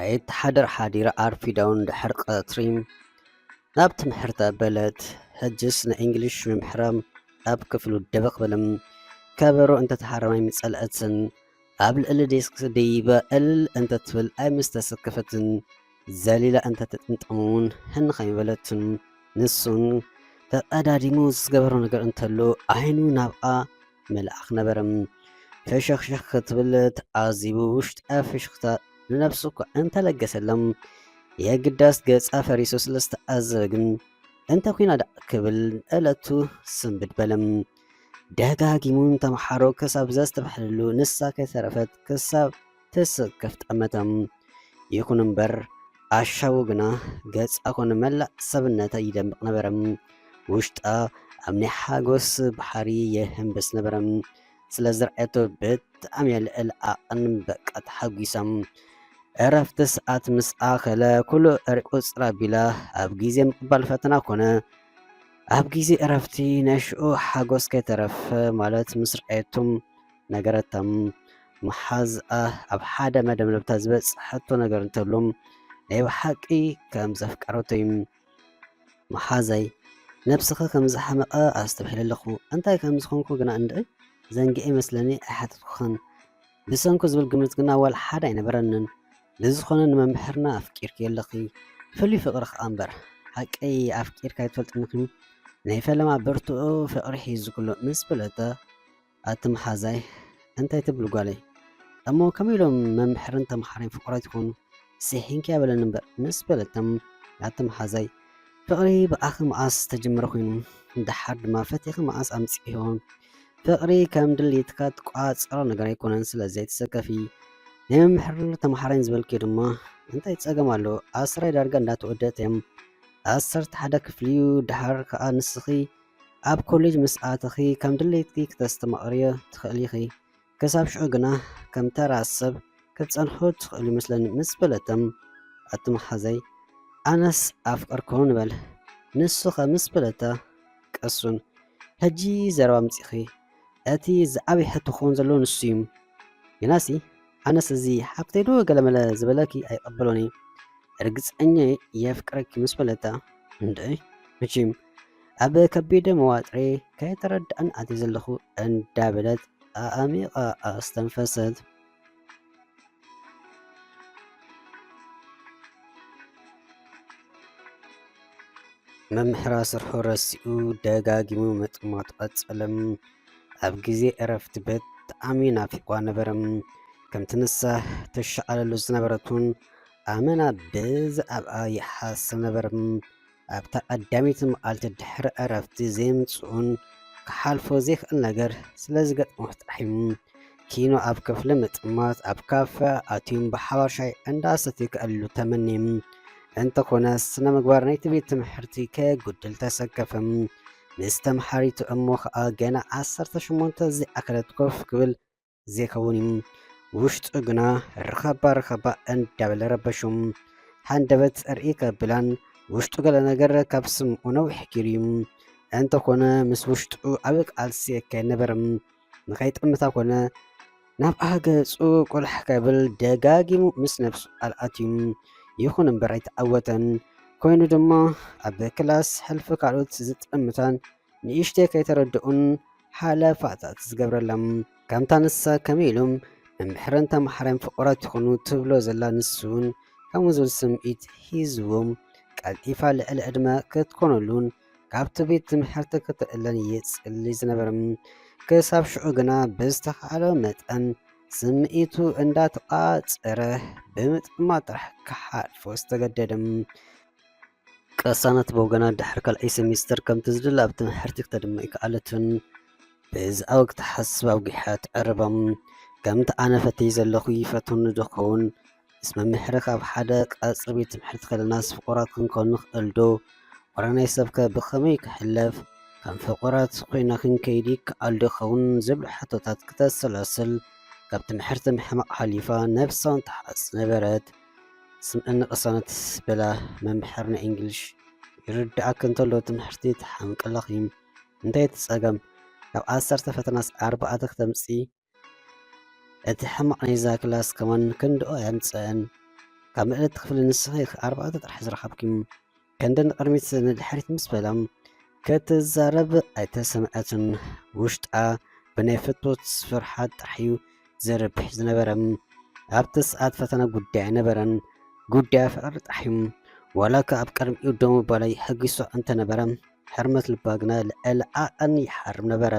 ኣይተሓደር ሓዲራ ኣርፊዳውን ድሕሪ ቀትሪ ናብ ትምህርቲ ኣበለት። ሕጅስ ናይ እንግሊሽ መምሕራ ኣብ ክፍሉ ደበቕ በለም። ከበሮ እንተተሃረም ኣይምጸልአትን። ኣብ ልዕሊ ዴስክ ደይባ እልል እንተትብል ኣይምስተሰከፈትን። ዘሊላ እንተትጥምጠሙ እውን ህን ከይበለትን፣ ንሱን ተቐዳዲሙ ዝገበሮ ነገር እንተሎ ዓይኑ ናብኣ መልኣኽ ነበረ። ፈሸኽሸኽ ክትብል ተዓዚቡ፣ ውሽጣ ፍሽኽታ ንነብሱ እኳ እንተለገሰላ፣ የግዳስ ገጻ ፈሪሱ ስለ ዝተዓዘበ ግን፣ "እንተ ኲና ደኣ?" ክብል ንእለቱ ስንብድ በለ። ደጋጊሙ ንተምሓሮ ክሳብ ዘስተብሕለሉ፣ ንሳ ከይተረፈት ክሳብ ትስከፍ ጠመተ። ይኹን እምበር፣ ኣሻቡ ግና ገጻ ኮነ መላእ ሰብነታ ይደምቕ ነበረ። ውሽጣ ኣብ ናይ ሓጎስ ባሕሪ ይህንብስ ነበረ። ስለ ዝረኣየቶ ብጣዕሚ እያ ልዕሊ ዓቕን በቃ ተሓጒሳ። ዕረፍቲ ሰዓት ምስ ኣኸለ፣ ኩሉ ዕርቁ ጽር ኣቢላ ኣብ ግዜ ምቕባል ፈተና ኮነ ኣብ ግዜ ዕረፍቲ ናይ ሽዑ ሓጎስ ከይተረፈ ማለት ምስ ረኣየቶም ነገረታ። መሓዝኣ ኣብ ሓደ መደምደምታ ዝበጽሐቶ ነገር እንተሎ፣ ናይ ብሓቂ ከም ዘፍቀረቶ እዩ። "መሓዛይ፣ ነብስኺ ከም ዝሓመቐ ኣስተብሂለ ኣለኹ። እንታይ ከም ዝኾንኩ ግና እንድዒ ዘንጊዐ ይመስለኒ፣ ኣይሓተትኩኽን። ብሰንኩ ዝብል ግምት ግና ዋላ ሓደ ኣይነበረንን። ብዝኾነ ንመምሕርና ኣፍቂርኪ ኣለኺ። ፍሉይ ፍቕሪ ከኣ እምበር። ሓቀይ ኣፍቂርካ ኣይትፈልጥን ኢኺ። ናይ ፈለማ ብርቱዕ ፍቕሪ ሒዙ ኩሉ" ምስ በለታ፣ "ኣቲ መሓዛይ፣ እንታይ ትብል ጓለይ? እሞ ከመይ ኢሎም መምሕርን ተምሓራይን ፍቑራት ይኾኑ? ስሒንክያ በለኒ እምበር" ምስ በለቶም፣ ኣቲ መሓዛይ፣ ፍቕሪ ብኣኺ መኣስ ተጀመረ ኮይኑ፣ ደሓር ድማ ፈቲኺ መኣስ ኣምጺእክዮ? ፍቕሪ ከም ድሌትካ ትቋጸሮ ነገር ኣይኮነን፣ ስለዚ ኣይትሰከፊ። ናይ መምሕር ተምሓራይን ዝበልክዮ ድማ እንታይ ጸገም ኣለዎ? ኣስራይ ዳርጋ እንዳተወደእት እዮም። ዓሰርተ ሓደ ክፍሊ እዩ፣ ደሓር ከኣ ንስኺ ኣብ ኮሌጅ ምስ ኣተኺ ከም ድሌትኪ ክተስተማቕርዮ ትኽእሊ ኢኺ። ክሳብ ሽዑ ግና ከም ተራ ሰብ ክትጸንሑ ትኽእሉ ይመስለኒ ምስ በለቶም፣ ኣቲ መሓዛይ፣ ኣነስ ኣፍቀርኩ ንበል፣ ንሱኸ ምስ በለታ፣ ቀሱን፣ ሕጂ ዘረባ ኣምጺእኺ፣ እቲ ዝዓበየ ሕቶ ክኸውን ዘለዎ ንሱ እዩ። ግናሲ ኣነስ እዚ ሓፍተይ ዶ ገለመለ ዝበለኪ ኣይቐበሎን እየ። ርግጸኛ እየ የፍቅረኪ ምስ በለታ፣ እንድዒ መቸም ኣብ ከቢደ መዋጥሬ ከይተረድኣን ኣትየ ዘለኹ እንዳበለት ኣዕሚቓ ኣስተንፈሰት። መምሕራ ስርሑ ረሲኡ ደጋጊሙ ምጥማቱ ቀጸለ። ኣብ ግዜ ዕረፍቲ ብጣዕሚ ናፊቕዋ ነበረ። ከምቲ ንሳ ትሸዓለሉ ዝነበረት እውን ኣመና ብዛዕባኣ ይሓስብ ነበረ። ኣብታ ቀዳመይቲ መዓልቲ ድሕሪ ዕረፍቲ ዘይምጽኡን ክሓልፎ ዘይክእል ነገር ስለ ዝገጥሞ ጥራሕ እዩ። ኪኖ ኣብ ክፍሊ ምጥማት ኣብ ካፈ ኣትዮም ብሓባር ሻሂ እንዳሰትዩ ከዕልሉ ተመንዮም። እንተኾነ ስነ ምግባር ናይቲ ቤት ትምህርቲ ከየጉድል ተሰከፈ። ምስ ተምሓሪቱ እሞ ኸኣ ገና ዓሰርተ ሸሞንተ ዘይኣከለት ኮፍ ክብል ዘይከውን እዩ። ውሽጡ ግና ርኸባ ርኸባ እንዳበለ ረበሾም። ሃንደበት ርእይ ከብላን ውሽጡ ገለ ነገር ካብ ስምዑ ነዊሕ ገይሩ እዩ። እንተኾነ ምስ ውሽጡ ዓቢ ቃልሲ የካየድ ነበረ። ንኸይጠምታ ኮነ ናብኣ ገጹ ቁልሕ ከብል ደጋጊሙ ምስ ነብሱ ቃል ኣትዩ። ይኹን እምበር ኣይተዓወተን። ኮይኑ ድማ ኣብ ክላስ ሕልፊ ካልኦት ዝጠምታን ንእሽተይ ከይተረድኡን ሓለፋታት ዝገብረሎም። ከምታ ንሳ ከመይ ኢሎም መምሕርን ተምሓራይን ፍቑራት ይኾኑ ትብሎ ዘላ ንሱ እውን ከምኡ ዝብል ስምዒት ሒዝዎም ቀልጢፋ ልዕሊ ዕድመ ክትኮነሉን ካብቲ ቤት ትምህርቲ ክትእለን ይጽሊ ዝነበረ። ክሳብ ሽዑ ግና ብዝተኻእሎ መጠን ስምዒቱ እንዳተቋጸረ ብምጥማት ጥራሕ ክሓልፎ ዝተገደደ። ቅሳነት ብወገና ድሕሪ ካልኣይ ሰሚስተር ከምቲ ዝድለ ኣብ ትምህርቲ ክተድምዕ ኣይከኣለትን። ብዛዕባ ክትሓስብ ኣውጊሓ ትዕርባ። ከምቲ ኣነ ፈትየ ዘለኹ ይፈትወኒ ዶ ክኸውን? ምስ መምሕሪ ካብ ሓደ ቀጽሪ ቤት ትምህርቲ ከለናስ ፍቑራት ክንከውን ንኽእል ዶ? ወረ ናይ ሰብከ ብኸመይ ክሕለፍ? ከም ፍቑራት ኮይና ክንከይድ ይከኣል ዶ ይኸውን? ዝብሉ ሕቶታት ክተሰላስል ካብ ትምህርቲ ምሕማቕ ሓሊፋ ነብሳን ትሓጽ ነበረት። ስምዕኒ ቅሳነት በላ መምሕር ናይ እንግሊሽ። ይርድኣኪ እንተሎ ትምህርቲ ትሓምቂ ኣለኺ። እንታይ እቲ ጸገም? ካብ ዓሰርተ ፈተናስ ኣርባዕተ ክተምጺ? እቲ ሕማቕ ናይዛ ክላስ ከማን ክንድኡ ኣየምጽአን። ካብ ምእለቲ ክፍሊ ንስኺ ኢኺ ኣርባዕተ ጥራሕ ዝረኸብኪ። ክንዲ ንቕድሚት ንድሕሪት ምስ በላ፣ ክትዛረብ ኣይተሰምዐትን። ውሽጣ ብናይ ፍትወት ፍርሓት ጥራሕ እዩ ዝርብሕ ዝነበረ። ኣብቲ ሰዓት ፈተና ጉዳይ ኣይነበረን። ጉዳያ ፍቕሪ ጥራሕ እዩ። ዋላ እኳ ኣብ ቅድሚኡ ደው ምባላ የሐጒሳ እንተነበረ፣ ሕርመት ልባ ግና ልዕሊ ዓቐን ይሓርም ነበረ።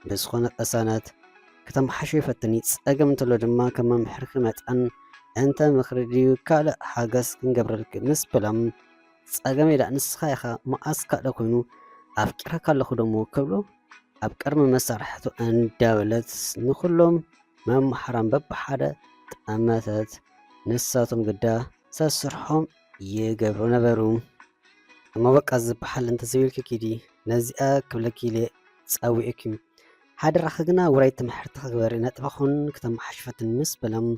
ብዝኾነ ቅሳነት፣ ክተመሓሾ ይፈትን እዩ። ጸገም እንተሎ ድማ ከም መምሕርኪ መጠን እንተ ምኽሪ ድዩ ካልእ ሓገዝ ክንገብረልኪ ምስ በላ፣ ጸገመይ ደኣ ንስኻ ኢኻ፣ መዓስ ካልእ ኮይኑ ኣፍቂረካ ኣለኹ ደሞ ክብሎ ኣብ ቅድሚ መሳርሕቱ እንዳበለት ንኹሎም መምሓራን በብሓደ ጠመተት። ንሳቶም ግዳ ሰስርሖም ይገብሩ ነበሩ። እሞ በቃ ዝበሃል እንተዘይብልኪ ኪዲ፣ ነዚኣ ክብለኪ ኢለ ጸዊዕኪ። ሓደራኺ ግና ውራይ ትምህርቲ ክግበሪ ነጥበኹን ክተመሓሽፈትን ምስ በሎም፣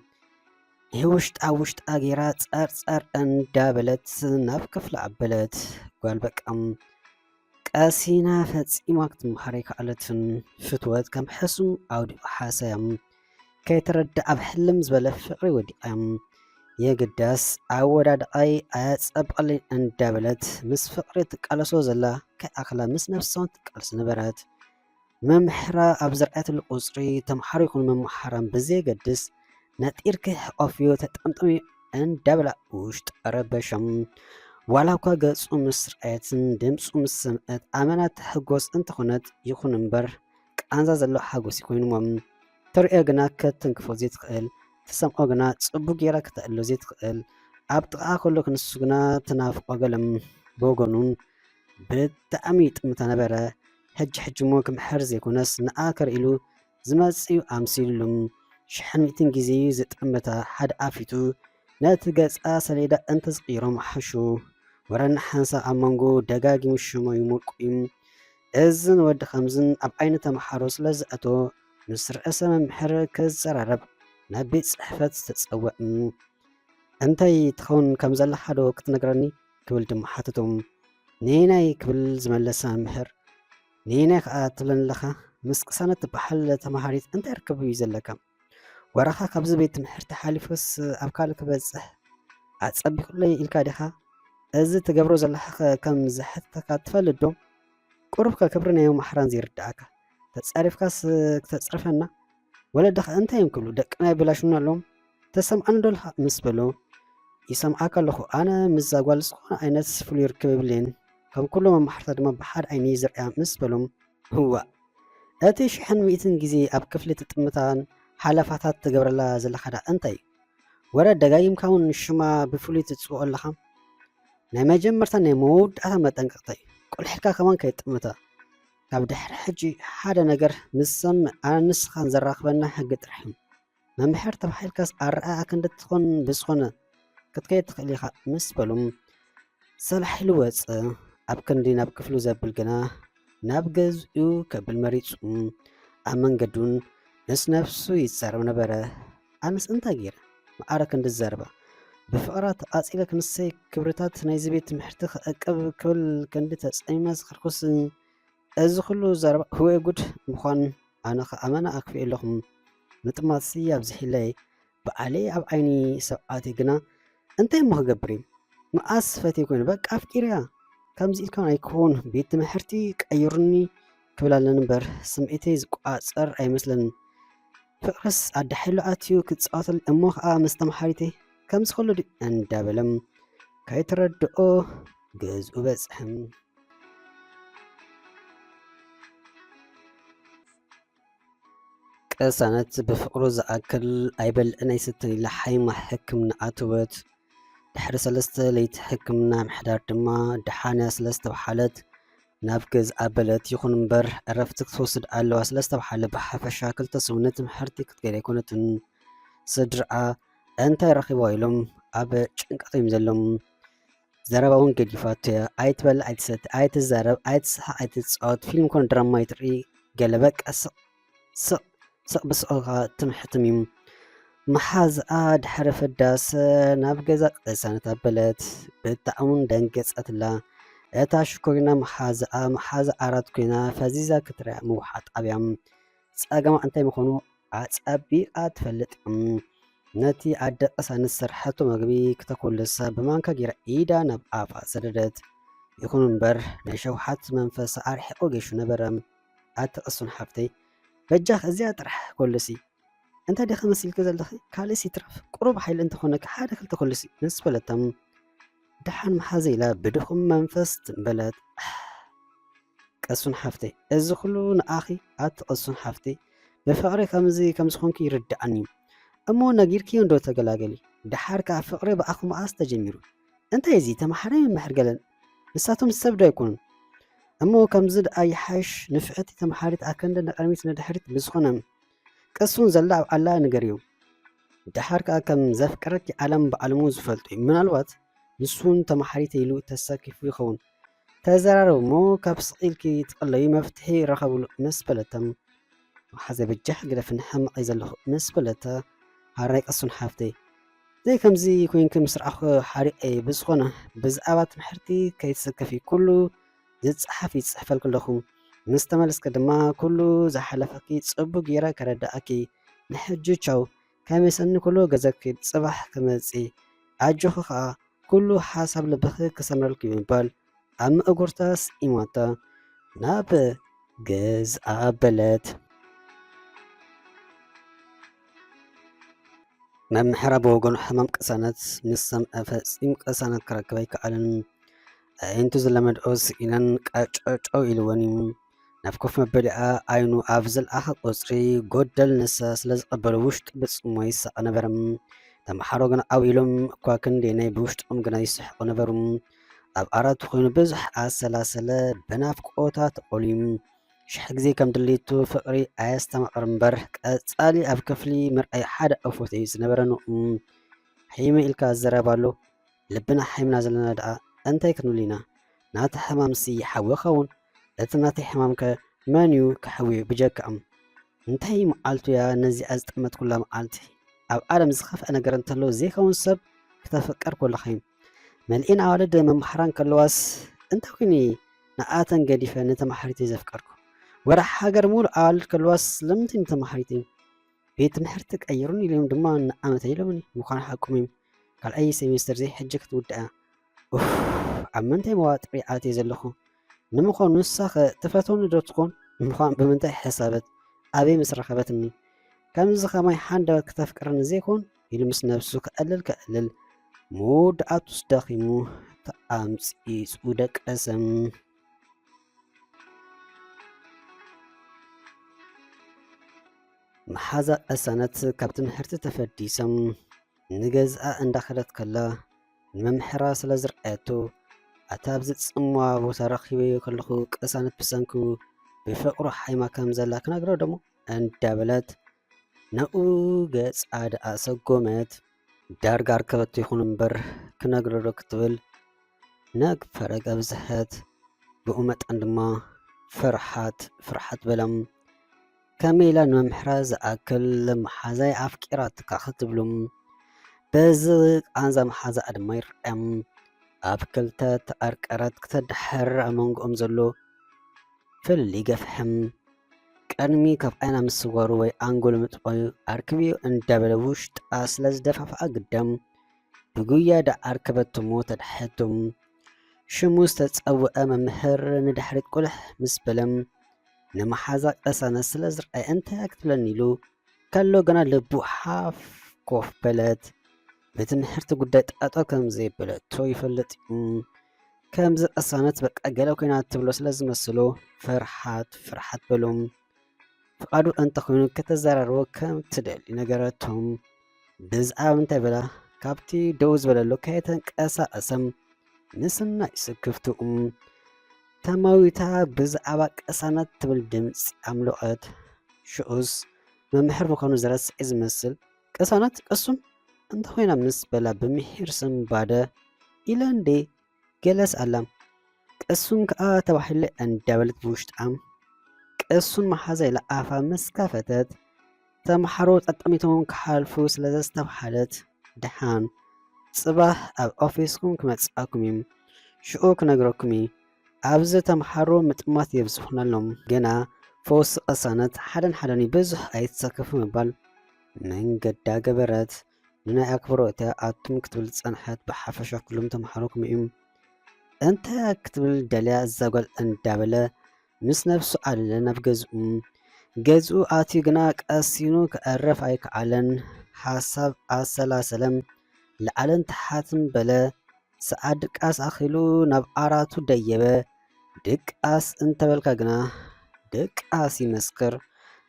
ይህ ውሽጣ ውሽጣ ጌራ ጸርጸር እንዳበለት ናብ ክፍሊ ኣበለት። ጓል በቃ ቀሲና ፈጺማ ክትመሃር ኣይከኣለትን። ፍትወት ከም ሕሱም ኣውዲቑ ሓሰያ። ከይተረድእ ኣብ ሕልም ዝበለ ፍቕሪ ወዲቓ። የግዳስ ኣወዳድቓይ ኣያጸብቐለይ እንዳበለት ምስ ፍቕሪ ትቃለሶ ዘላ ከይኣኽላ ምስ ነብሳውን ትቃለስ ነበረት። መምሕራ ኣብ ዘርኣየትሉ ቁጽሪ ተምሓሮ ይኹን መምሓራን ብዘየገድስ ነጢርኪ ሕቆፍዮ ተጠምጠምዮ እንዳበላ ውሽጡ ረበሸም። ዋላ እኳ ገጹ ምስ ረኣየትን ድምጹ ምስ ሰምዐት ኣመና ትሕጎስ እንተኾነት ይኹን እምበር ቃንዛ ዘለዎ ሓጎስ እዩ ኮይኑዎም። ተርእዮ ግና ከተንክፎ ዘይትኽእል፣ ትሰምዖ ግና ጽቡቕ ጌራ ከተእሎ ዘይትኽእል፣ ኣብ ጥቓኣ ከሎ ክንሱ ግና ትናፍቆ ገለም። ብወገኑን ብጣዕሚ ይጥምታ ነበረ። ሕጂ ሕጂ እሞ ክምሕር ዘይኮነስ ንኣ ከርእሉ ዝመጽእ እዩ ኣምሲሉሉም። ሽሕን ሚእትን ግዜ እዩ ዝጥምታ። ሓደ ኣፊቱ ነቲ ገጻ ሰሌዳ እንተዝቕይሮ ምሓሹ። ወረና ሓንሳብ ኣብ መንጎ ደጋጊሙ ሽሙ ይሞልቁ እዩ። እዝን ወዲ ከምዝን ኣብ ዓይኒ ተምሓሮ ስለ ዝኣተወ ምስ ርእሰ መምህር ክዘራረብ ናብ ቤት ጽሕፈት ተጸውዕ። እንታይ ትኸውን ከም ዘለኻ ዶ ክትነግረኒ? ክብል ድማ ሓተቶም። ነየናይ ክብል ዝመለሰ መምህር፣ ነየናይ ከኣ ትብለኒ ኣለኻ? ምስ ቅሳነት ትበሃል ተምሃሪት እንታይ ርክብ እዩ ዘለካ? ወረኻ ካብዚ ቤት ትምህርቲ ሓሊፉስ ኣብ ካልእ ክበጽሕ ኣጸቢቑለይ ኢልካ ዲኻ? እዚ ትገብሮ ዘለኻኸ ከም ዘሕትተካ ትፈልጥ ዶ? ቁሩብከ ክብሪ ናይ መማሕራን ዘይርድኣካ? ተጻሪፍካስ ክተጽርፈና? ወለድኻ እንታይ እዮም ክብሉ? ደቅና የበላሹና ኣለዎም? ተሰምዓኒ ዶ ኣለኻ? ምስ በሎ፣ ይሰምዓካ ኣለኹ። ኣነ ምስዛ ጓል ዝኾነ ዓይነት ፍሉይ ርክብ የብለይን። ከም ኩሎም መማሕርታ ድማ ብሓደ ዓይኒ እየ ዝርእያ ምስ በሎም፣ እዋእ! እቲ ሽሕን ሚእትን ግዜ ኣብ ክፍሊ ትጥምታን ሓለፋታት ትገብረላ ዘለኻ ደኣ እንታይ እዩ? ወረ ደጋጊምካ እውን ሽማ ብፍሉይ ትጽውዖ ኣለኻ። ናይ መጀመርታን ናይ መወዳእታን መጠንቀቕታ እዩ። ቁልሕ ኢልካ ከማን ከይጥምታ። ካብ ድሕሪ ሕጂ ሓደ ነገር ምስ ሰምዕ ኣነ ንስኻን ዘራኽበና ሕጊ ጥራሕ እዩ። መምሕር ተባሂልካስ ኣረኣእያ ክንዲ ትኾን ብዝኾነ ክትከይድ ትኽእል ኢኻ ምስ በሉ ሰላሕ ኢሉ ወጸ። ኣብ ክንዲ ናብ ክፍሉ ዘብል ግና ናብ ገዝኡ ከብል መሪጹ ኣብ መንገዱን ምስ ነፍሱ ይዛረብ ነበረ። ኣነስ እንታይ ገይረ መዓረ ክንዲ ዝዛረባ? ብፍቕራ ተቓጺለ ክንሰይ ክብርታት ናይዚ ቤት ትምህርቲ ክዕቅብ ክብል ክንዲ ተጸሚመ ዝኸድኩስ እዚ ኩሉ ዘረባ ወይ ጉድ ምዃን ኣነ ኸኣ ኣመና ኣክፊኤ ኣለኹ። ምጥማትሲ ኣብዚሒለይ። በዓለይ ኣብ ዓይኒ ሰብኣተይ ግና እንታይ እሞ ክገብር እዩ? መኣስ ፈትየ ኮይኑ በቃ ኣፍቂረያ። ከምዚ ኢልካ ኣይክኸውን፣ ቤት ትምህርቲ ቀይሩኒ ክብል ኣለኒ እምበር ስምዒተይ ዝቆጻጸር ኣይመስለንን። ፍቕርስ ኣደ ሓይሉ ኣትዩ ክጻወተሉ እሞ ኸኣ ምስ ተምሃሪተይ ከምዚ ከሎ ድዩ እንዳበለ ከይተረድኦ ገዝኡ በጽሐ። ቅሳነት ብፍቕሩ ዝኣክል ኣይበልዕን ኣይስተን ኢላ ሓይማ ሕክምና ኣተወት። ድሕሪ ሰለስተ ለይቲ ሕክምና ምሕዳር ድማ ደሓን እያ ስለ ዝተብሃለት ናብ ገዝኣ ኣበለት። ይኹን እምበር ዕረፍቲ ክትወስድ ኣለዋ ስለ ዝተብሃለ ብሓፈሻ ክልተ ሰሙን ትምህርቲ ክትከይድ ኣይኮነትን። ስድርኣ እንታይ ረኺባ ኢሎም ኣብ ጭንቀት እዮም ዘለዉ። ዘረባ እውን ገዲፋቶ እያ። ኣይትበልዕ ኣይትሰቲ ኣይትዛረብ ኣይትስሓቕ ኣይትጻወት ፊልም ኮነ ድራማ ኣይትርኢ ገለ በቃ ስቕ ስቕ ስቕ ብስቕ ኢልካ ትምሕትም እዩ። መሓዝኣ ድሕሪ ፍዳሰ ናብ ገዛ ቅሳነት ኣበለት። ብጣዕሚ እውን ደንገጸትላ። እታ ሽኮሪና መሓዝኣ መሓዛ ዓራት ኮይና ፈዚዛ ክትሪኣ ምውሓጥ ኣብያ። ጸገማ እንታይ ምዃኑ ኣጸቢቓ ትፈልጥ። ነቲ ኣደ ቅሳነት ዝሰርሐቶ መግቢ ክተኮልሳ ብማንካ ገይራ ኢዳ ናብ ኣፋ ሰደደት። ይኹን እምበር ናይ ሸውሓት መንፈሳ ኣርሒቑ ገይሹ ነበረ። ኣቲ ቅሱን ሓፍተይ በጃኽ እዚኣ ጥራሕ ኮልሲ። እንታይ ዲኺ መሲልኪ ዘለኺ? ካልእስ ይትረፍ፣ ቁሩብ ሓይሊ እንተኾነኪ ሓደ ክልተ ኩልሲ ምስ በለቶም፣ ደሓን መሓዘ ኢላ ብድኹም መንፈስ ትም በለት። ቀሱን ሓፍተይ፣ እዚ ኩሉ ንኣኺ ኣቲ ቀሱን ሓፍተይ፣ ብፍቕሪ ከምዚ ከም ዝኾንኪ ይርድኣኒ እዩ። እሞ ነጊርክዮ እንዶ ተገላገሊ። ደሓር ከኣ ፍቕሪ ብኣኹ መኣስ ተጀሚሩ? እንታይ እዚ ተምሓራይ መምሕር ገለን? ንሳቶም ሰብ ዶ ኣይኮኑን? እሞ ከምዚ ደኣ ይሓይሽ፣ ንፍዕቲ ተምሓሪት ኣከንደ ንቕድሚት ንድሕሪት ብዝኾነ ቀሱን ዘላ ኣብ ዓላ ንገርዮ። ደሓር ከኣ ከም ዘፍቀረኪ ዓለም ብዓለሙ ዝፈልጦ እዩ። ምናልባት ንሱን ተምሓሪተ ኢሉ ተሰኪፉ ይኸውን። ተዘራረቡ እሞ ካብ ስቕ ኢልኪ ትቕለዩ መፍትሒ ረኸብሉ ምስ በለቶም፣ መሓዘ በጃሕ ግደፍኒ ሕማቕ እየ ዘለኹ ምስ በለታ፣ ሃራይ ቀሱን ሓፍተይ፣ ዘይከምዚ ኮይንኪ ምስ ረኣኹ ሓሪቐ እየ። ብዝኾነ ብዛዕባ ትምሕርቲ ከይትስከፊ፣ ኩሉ ዝጸሓፍ ይጽሕፈልኪ ኣለኹ። ምስ ተመለስኪ ድማ ኩሉ ዝሓለፈኪ ጽቡቕ ገይረ ከረድኣኪ። ንሕጂ ቻው። ከመይ ሰኒ ኩሉ ገዘኪ ጽባሕ ክመጽእ። ኣጆኺ ኸኣ ኩሉ ሓሳብ ልብኺ ክሰምረልኪ ብምባል ኣብ መእጉርታ ስኢማታ ናብ ገዝኣ ኣበለት። መምሕራ ብወገኑ ሕማም ቅሳነት ምስ ሰምዐ ፈጺሙ ቅሳነት ክረክብ ኣይከኣለን። ኣዒንቱ ዝለመድኦ ስኢነን ቀጨጨው ኢልወን እዩ። ናብ ኮፍ መበሊኣ ዓይኑ ኣብ ዘልኣኸ ቁጽሪ ጎደል ንሳ ስለ ዝቐበሎ ውሽጡ ብጽሞ ይሳቐ ነበረ። ተምሓሮ ግና ዓው ኢሎም እኳ ክንደየናይ ብውሽጦም ግና ይስሕቑ ነበሩ። ኣብ ዓራቱ ኮይኑ ብዙሕ ኣሰላሰለ፣ ብናፍቆታ ተቖልዩ። ሽሕ ግዜ ከም ድሌቱ ፍቕሪ ኣየስተማቕር እምበር ቀጻሊ ኣብ ክፍሊ ምርኣይ ሓደ ኣፎት እዩ ዝነበረ ንኡ። ሒመ ኢልካ ዘረባ ኣሎ። ልብና ሓይምና ዘለና ደኣ እንታይ ክንብል ኢና? ናታ ሕማምሲ ይሓዊ ይኸውን። እቲ ናተይ ሕማምከ መን እዩ ክሕውዮ ብጀካኦም? እንታይ መዓልቱ እያ ነዚኣ ዝጠመትኩላ መዓልቲ? ኣብ ዓለም ዝኸፍአ ነገር እንተሎ ዘይከውን ሰብ ክተፍቅር ከለኻ እዩ። መሊኤን ኣዋልድ መምሓራን ከለዋስ እንታይ ኮይኑ ንኣተን ገዲፈ ንተማሓሪተይ ዘፍቀርኩ? ወረ ሃገር ሙሉእ ኣዋልድ ከለዋስ ስለምንታይ ንተማሓሪተይ? ቤት ትምህርቲ ቀይሩኒ ኢሎም ድማ ንዓመተይ ኢሎምኒ። ምዃኑ ሓቆም እዮም። ካልኣይ ሴሜስተር ዘይ ሕጂ ክትውድኣ። ኡፍ፣ ኣብ ምንታይ መዋጥሪ ኣትየ ዘለኹ? ንምዃኑ ንሳኸ ትፈትወኒ ዶ ትኾን? ንምዃኑ ብምንታይ ሕሳበት? ኣበይ ምስ ረኸበትኒ? ከምዚ ኸማይ ሓንደበት ክተፍቅረኒ ዘይኮን? ኢሉ ምስ ነብሱ ከዕልል ከዕልል፣ መወዳእቱስ ደኺሙ ተኣምጺጹ ደቀሰ። መሓዛ ቅሳነት ካብ ትምህርቲ ተፈዲሶም ንገዝኣ እንዳኸደት ከላ፣ ንመምሕራ ስለ ዝረኣየቶ፣ "ኣታ ኣብዚ ጽምዋ ቦታ ረኺበዮ ከለኹ ቅሳነት ብሰንኩ ብፍቕሩ ሓይማ ከም ዘላ ክነግሮ ደሞ?" እንዳበለት ናብኡ ገጻ ደኣ ሰጎመት። ዳርጋ ኣርከበቶ ይኹን እምበር ክነግሮ ዶ ክትብል ነግ ፈረግ ኣብዝሐት። ብኡ መጠን ድማ ፍርሓት ፍርሓት በሎም። ከመይ ኢላ ንመምሕራ ዝኣክል መሓዛይ ኣፍቂራትካ ክትብሉ፣ በዚ ቃንዛ መሓዛኣ ድማ ይርኣዮም። ኣብ ክልተ ተቐርቀረት ክተድሕር ኣብ መንጎኦም ዘሎ ፍልልይ ገፍሕም። ቅድሚ ካብ ዓይና ምስዋሩ ወይ ኣንጎሉ ምጥፋዩ ኣርክብዮ እንዳበለ ውሽጣ ስለ ዝደፋፍኣ ግደም ብጉያ ደኣ ኣርከበቶሞ ተድሓቶም። ሽሙ ዝተጸውዐ መምህር ንድሕሪት ቁልሕ ምስ በለ፣ ንመሓዛ ቅሳነት ስለ ዝረኣየ እንታይ ክትብለኒ ኢሉ ከሎ ግና ልቡ ሓፍ ኮፍ በለት። ብትምህርቲ ጉዳይ ጠጠው ከም ዘይበለቶ ይፈልጥ እዩ። ከምዚ ቅሳነት በቃ ገለ ኮይና ትብሎ ስለ ዝመስሎ ፍርሓት ፍርሓት በሎ። ፍቓዱ እንተኾይኑ ከተዘራርቦ ከም ትደሊ ነገረቶም። ብዛዕባ እንታይ በላ ካብቲ ደው ዝበለሉ ከየተንቀሳቐሰም ምስናይ ስክፍትኡ። ተማዊታ ብዛዕባ ቅሳነት ትብል ድምፂ ኣምለቐት። ሽኡስ መምሕር ምዃኑ ዝረስዐ ዝመስል፣ "ቅሳነት ቅሱን እንተኾይና?" ምስ በላ ብምሒር ስንባደ፣ "ኢለ እንዴ?" ገለስ ኣላ። "ቅሱን ከኣ ተባሂለ" እንዳበለት ብውሽጣ ቅሱን መሓዛ ኢላ ኣፋ ምስ ከፈተት፣ ተምሓሮ ጠጠሚቶም ክሓልፉ ስለ ዘስተብሃለት፣ "ደሓን፣ ጽባሕ ኣብ ኦፊስኩም ክመጽኣኩም እዩ። ሽኡ ክነግረኩም እዩ። ኣብዚ ተምሓሮ ምጥማት የብዝሑና ኣለዉ። ግና ፈውሲ ቅሳነት ሓደን ሓደን እዩ፣ ብዙሕ ኣይትሰከፉ" ምባል መንገዳ ገበረት። ንናይ ኣክብሮት እያ ኣቱም ክትብል ዝጸንሐት፣ ብሓፈሻ ኩሎም ተምሓሮ ከምኡ እዮም። እንታይ ክትብል ደልያ እዛ ጓል እንዳበለ ምስ ነብሱ ኣለለ ናብ ገዝኡ። ገዝኡ ኣትዩ ግና ቀሲኑ ከዕርፍ ኣይከኣለን። ሓሳብ ኣሰላሰለም፣ ላዕልን ታሕትን በለ። ሰዓት ድቃስ ኣኺሉ ናብ ዓራቱ ደየበ። ድቃስ እንተበልካ ግና ድቃስ ይመስክር።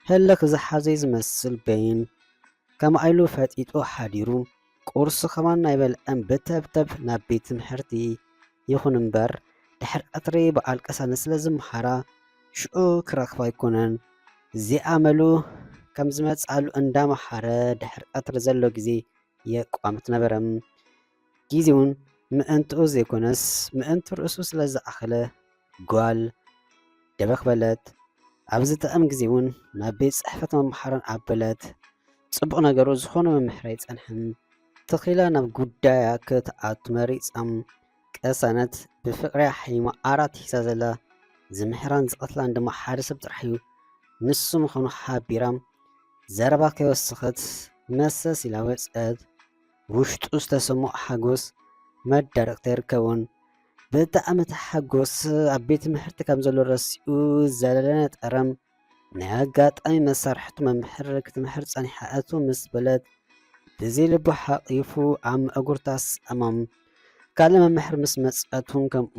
ህልኽ ዝሓዘ ዝመስል በይን ከምኣ ኢሉ ፈጢጡ ሓዲሩ። ቁርሱ ከማን ኣይበልዐን ብተብተብ ናብ ቤት ትምህርቲ። ይኹን እምበር ድሕሪ ቀትሪ በዓል ቅሳነት ስለ ዝመሃራ ሽዑ ክረኽባ ኣይኮነን። እዚኣ መሉ ከም ዝመጽኣሉ እንዳመሃረ ድሕሪ ቀትሪ ዘሎ ግዜ የቋምት ነበረ። ግዜውን ምእንትኡ ዘይኮነስ ምእንቲ ርእሱ ስለ ዝኣኸለ ጓል ደበኽ በለት። ኣብ ዝጥዕም ግዜ እውን ናብ ቤት ጽሕፈት መምሓራን ኣበለት። ጽቡቕ ነገሩ ዝኾነ መምሕር ኣይጸንሐን። ተኺላ ናብ ጉዳያ ክትኣቱ መሪጻ። ቅሳነት ብፍቕሪ ሓይማ ዓራት ሒዛ ዘላ ዝምሕራን ዝቐትላን ድማ ሓደ ሰብ ጥራሕ እዩ። ንሱ ምዃኑ ሓቢራ ዘረባ ከይወሰኸት መሰስ ኢላ ወጸት። ውሽጡ ዝተሰምዖ ሓጎስ መዳርቕቲ ኣይርከቦን። ብጣዕሚ ተሓጎስ ኣብ ቤት ትምህርቲ ከም ዘሎ ረሲኡ ዘለለ ነጠረ። ናይ ኣጋጣሚ መሳርሕቱ መምሕር ክትምሕር ጸኒሓ እቶ ምስ በለት ብዘይ ልቡ ሓቒፉ ኣብ መእጉርታ ሰኣማ። ካልእ መምሕር ምስ መጸት እውን ከምኡ።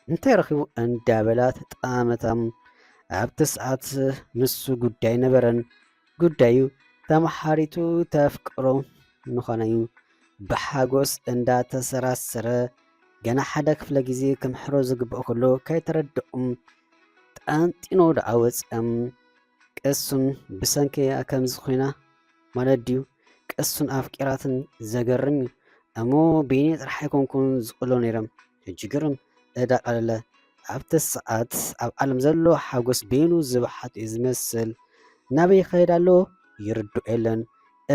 እንታይ ረኺቡ እንዳበላ ተጠማመታ። ኣብቲ ሰዓት ንሱ ጉዳይ ነበረን። ጉዳዩ ተመሓሪቱ ተፍቅሮ ምዃና እዩ። ብሓጎስ እንዳተሰራሰረ ገና ሓደ ክፍለ ግዜ ክምሕሮ ዝግብኦ ከሎ ከይተረድኦም ጠንጢኖ ደኣ ወጸ። ቅሱን ብሰንከያ ከምዚ ኮይና ማለት ድዩ? ቅሱን ኣፍቂራትን ዘገርም እዩ። እሞ ቤኒ ጥራሕ ኣይኮንኩን ዝቕሎ ነይረ። ሕጂ ግርም እዳ ቀለለ። ኣብቲ ሰዓት ኣብ ዓለም ዘሎ ሓጎስ ቤኑ ዝበሓት እዩ ዝመስል። ናበይ ይኸይድ ኣሎ ይርድኦ የለን።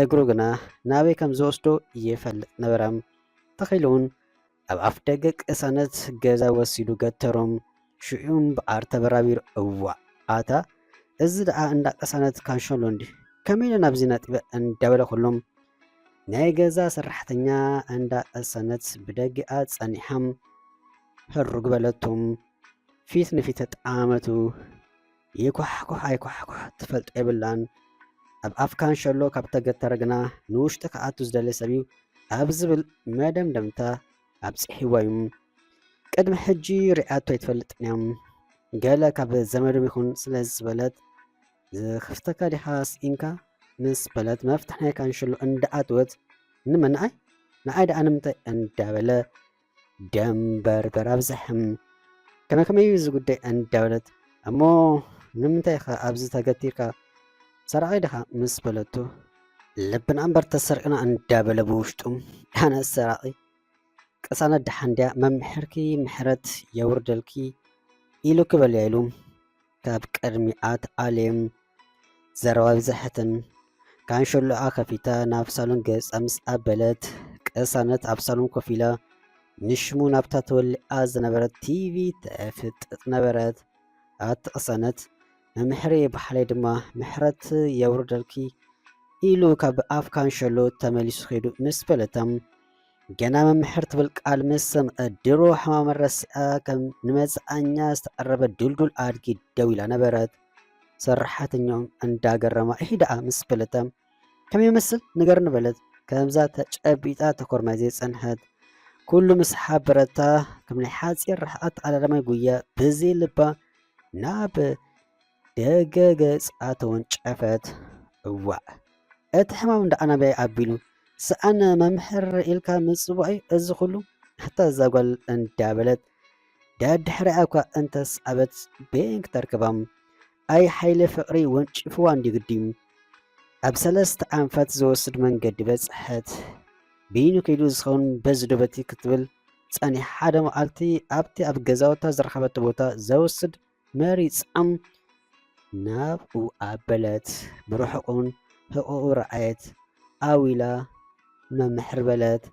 እግሩ ግና ናበይ ከም ዝወስዶ ይፈልጥ ነበረ። ተኺሉ እውን ኣብ ኣፍ ደገ ቅሳነት ገዛ ወሲዱ ገተሮም። ሽዑ እምበኣር ተበራቢሩ፣ እዋእ ኣታ እዚ ደኣ እንዳ ቅሳነት ካንሸሎ እንዲ፣ ከመይ ኢለ ናብዚ ነጢበ እንዳበለ ኩሎም ናይ ገዛ ሰራሕተኛ እንዳ ቅሳነት ብደጊኣ ጸኒሓም ህሩግ በለቶም። ፊት ንፊት ተጠማመቱ። ይኳሕኩሕ ኣይኳሕኩሕ ትፈልጦ የብላን። ኣብ ኣፍ ካንሸሎ ካብ ተገተረ ግና ንውሽጢ ክኣቱ ዝደሊ ሰብ እዩ ኣብ ዝብል መደምደምታ ኣብጺሕዋ እዩ። ቅድሚ ሕጂ ሪኣቶ ኣይትፈልጥን እያ። ገለ ካብ ዘመዶም ይኹን ስለ ዝበለት ዝኽፍተካ ዲኻ ስኢንካ ምስ በለት መፍትሕ ናይ ካንሸሎ እንዳኣተወት ንመን ንዓይ ንዓይ ደኣ ንምንታይ እንዳበለ ደንበርበር ኣብዝሐ። ከመይ ከመይ እዩ እዚ ጉዳይ እንዳበለት እሞ ንምንታይ ኢኻ ኣብዚ ተገቲርካ ሰራቒ ዲኻ ምስ በለቶ ልብና እምበር ተሰርቅና እንዳበለ ብውሽጡ ኣነ ሰራቒ ቅሳነት ደሓን ድያ መምሕርኪ ምሕረት የውርደልኪ ኢሉኪ በልያ ኢሉ ካብ ቅድሚኣ ተኣልየ። ዘረባ ብዝሕትን ካንሸሎኣ ከፊታ ናብ ሳሎን ገጻ ምስ ኣበለት ቅሳነት ኣብ ሳሎን ኮፍ ኢላ ንሽሙ ናብታ ተወሊዓ ዝነበረት ቲቪ ተፍጥጥ ነበረት። ኣቲ ቅሳነት መምሕሪ ባሕለይ ድማ ምሕረት የውርደልኪ ኢሉ ካብ ኣፍ ካንሸሎ ተመሊሱ ከይዱ ምስ በለታ ገና መምሕር ትብል ቃል ምስ ሰምዐ ድሮ ሕማም ረሲዓ ከም ንመጽዓኛ ዝተቐረበ ድልዱል ኣድጊ ደው ኢላ ነበረት። ሰራሕተኛኦም እንዳገረማ እሂ ደኣ ምስ በለታ ከም ይመስል ንገርኒ በለት። ከምዛ ተጨቢጣ ተኮርማይ ዘይጸንሐት ኩሉ ምስ ሓበረታ ከም ናይ ሓጺር ርሕቐት ኣዳዳማይ ጉያ ብዘይ ልባ ናብ ደገ ገጻ ተወንጨፈት። እዋእ እቲ ሕማም ደኣ ናበይ ኣቢሉ ሰኣን መምሕር ኢልካ ምጽዋእ እዩ እዚ ኩሉ ኣታ እዛ ጓል እንዳበለት ደድሕሪኣ እኳ እንተስኣበት በየን ክተርክባ ኣይ ሓይሊ ፍቕሪ ወንጪፍዋ እንዲ ግዲ ኣብ ሰለስተ ኣንፈት ዝወስድ መንገዲ በጽሐት። በይኑ ከይዱ ዝኸውን በዚ ዶ በቲ ክትብል ጸኒሓ ሓደ መዓልቲ ኣብቲ ኣብ ገዛውታ ዝረኸበቶ ቦታ ዘወስድ መሪጻም ናብኡ ኣበለት። ብርሑቕ እውን ሕቖኡ ረኣየት። ኣው ኢላ መምሕር በለት።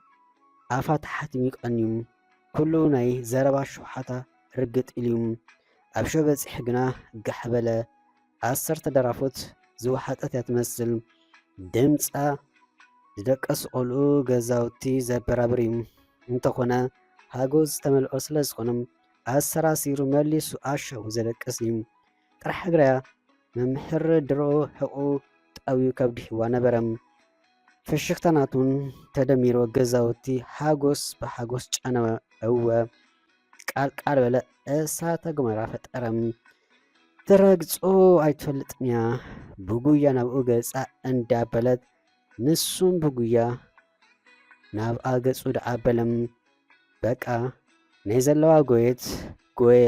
ኣፋ ተሓቲሙ ቀንዩ። ኩሉ ናይ ዘረባ ሽውሓታ ርግጥ ኢሉ እዩ። ኣብ ሸው በጺሑ ግና ጋሕ በለ። ዓሰርተ ደራፉት ዝወሓጠት እያ ትመስል። ድምጻ ዝደቀሱ ቆልዑ ገዛውቲ ዘበራብር እዩ። እንተኾነ ሃጎስ ዝተመልኦ ስለ ዝኾነ ኣሰራሲሩ መሊሱ ኣሻው ዘደቅስ እዩ። ጥራሕ እግራ እያ መምህር ድሮ ሕቑ ጠውዩ ከብድህዋ ነበረ። ፍሽኽታ ናቱን ተደሚሮ ገዛውቲ ሓጎስ ብሓጎስ ጨነወ። እወ፣ ቃል ቃል በለ፣ እሳተ ጎመራ ፈጠረ። ትረግጾ ኣይትፈልጥን እያ። ብጉያ ናብኡ ገጻ እንዳበለት፣ ንሱም ብጉያ ናብኣ ገጹ ደኣ በለ። በቃ ናይ ዘለዋ ጎየት ጎየ።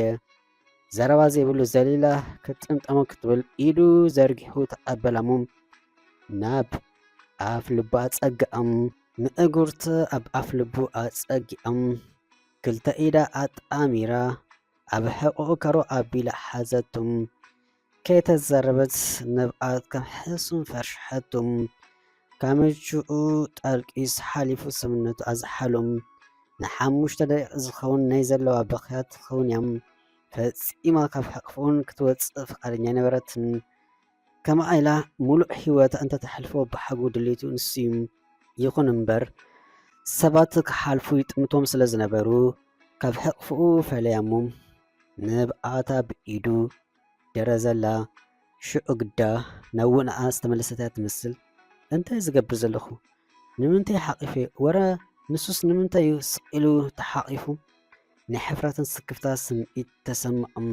ዘረባ ዘይብሉ ዘሊላ ክትጥምጠሞ ክትብል ኢዱ ዘርጊሑ ተቐበላሞ። ናብ ኣፍ ልቡ ኣጸግኣም። ምእጉርተ ኣብ ኣፍ ልቡ ኣጸጊኣም። ክልተ ኢዳ ኣጣሚራ ኣብ ሕቑኡ ከሮ ኣቢላ ሓዘቶም። ከይተዛረበት ንብኣት ከም ሕሱም ፈርሽሐቶም። ካብ ምቹኡ ጠልቂስ ሓሊፉ ሰብነቱ ኣዝሓሎም። ንሓሙሽተ ደቂቕ ዝኸውን ናይ ዘለዋ በኽያ ትኸውን እያ። ፈጺማ ካብ ሕቕፍኡን ክትወጽእ ፍቓደኛ ኣይነበረትን። ከምኣ ኢላ ሙሉእ ህይወታ እንተተሕልፎ ብሓጉ ድሌቱ ንሱ እዩ። ይኹን እምበር ሰባት ክሓልፉ ይጥምቶም ስለ ዝነበሩ ካብ ሕቕፍኡ ፈለያሞ። ንብኣታ ብኢዱ ደረዘላ። ሽዑ ግዳ ናብ ውንኣ ዝተመለሰት እያ ትመስል። እንታይ ዝገብር ዘለኹ? ንምንታይ ሓቒፈ? ወረ ንሱስ ንምንታይ እዩ ስቕ ኢሉ ተሓቒፉ? ናይ ሕፍረትን ስክፍታ ስምዒት ተሰምዖም።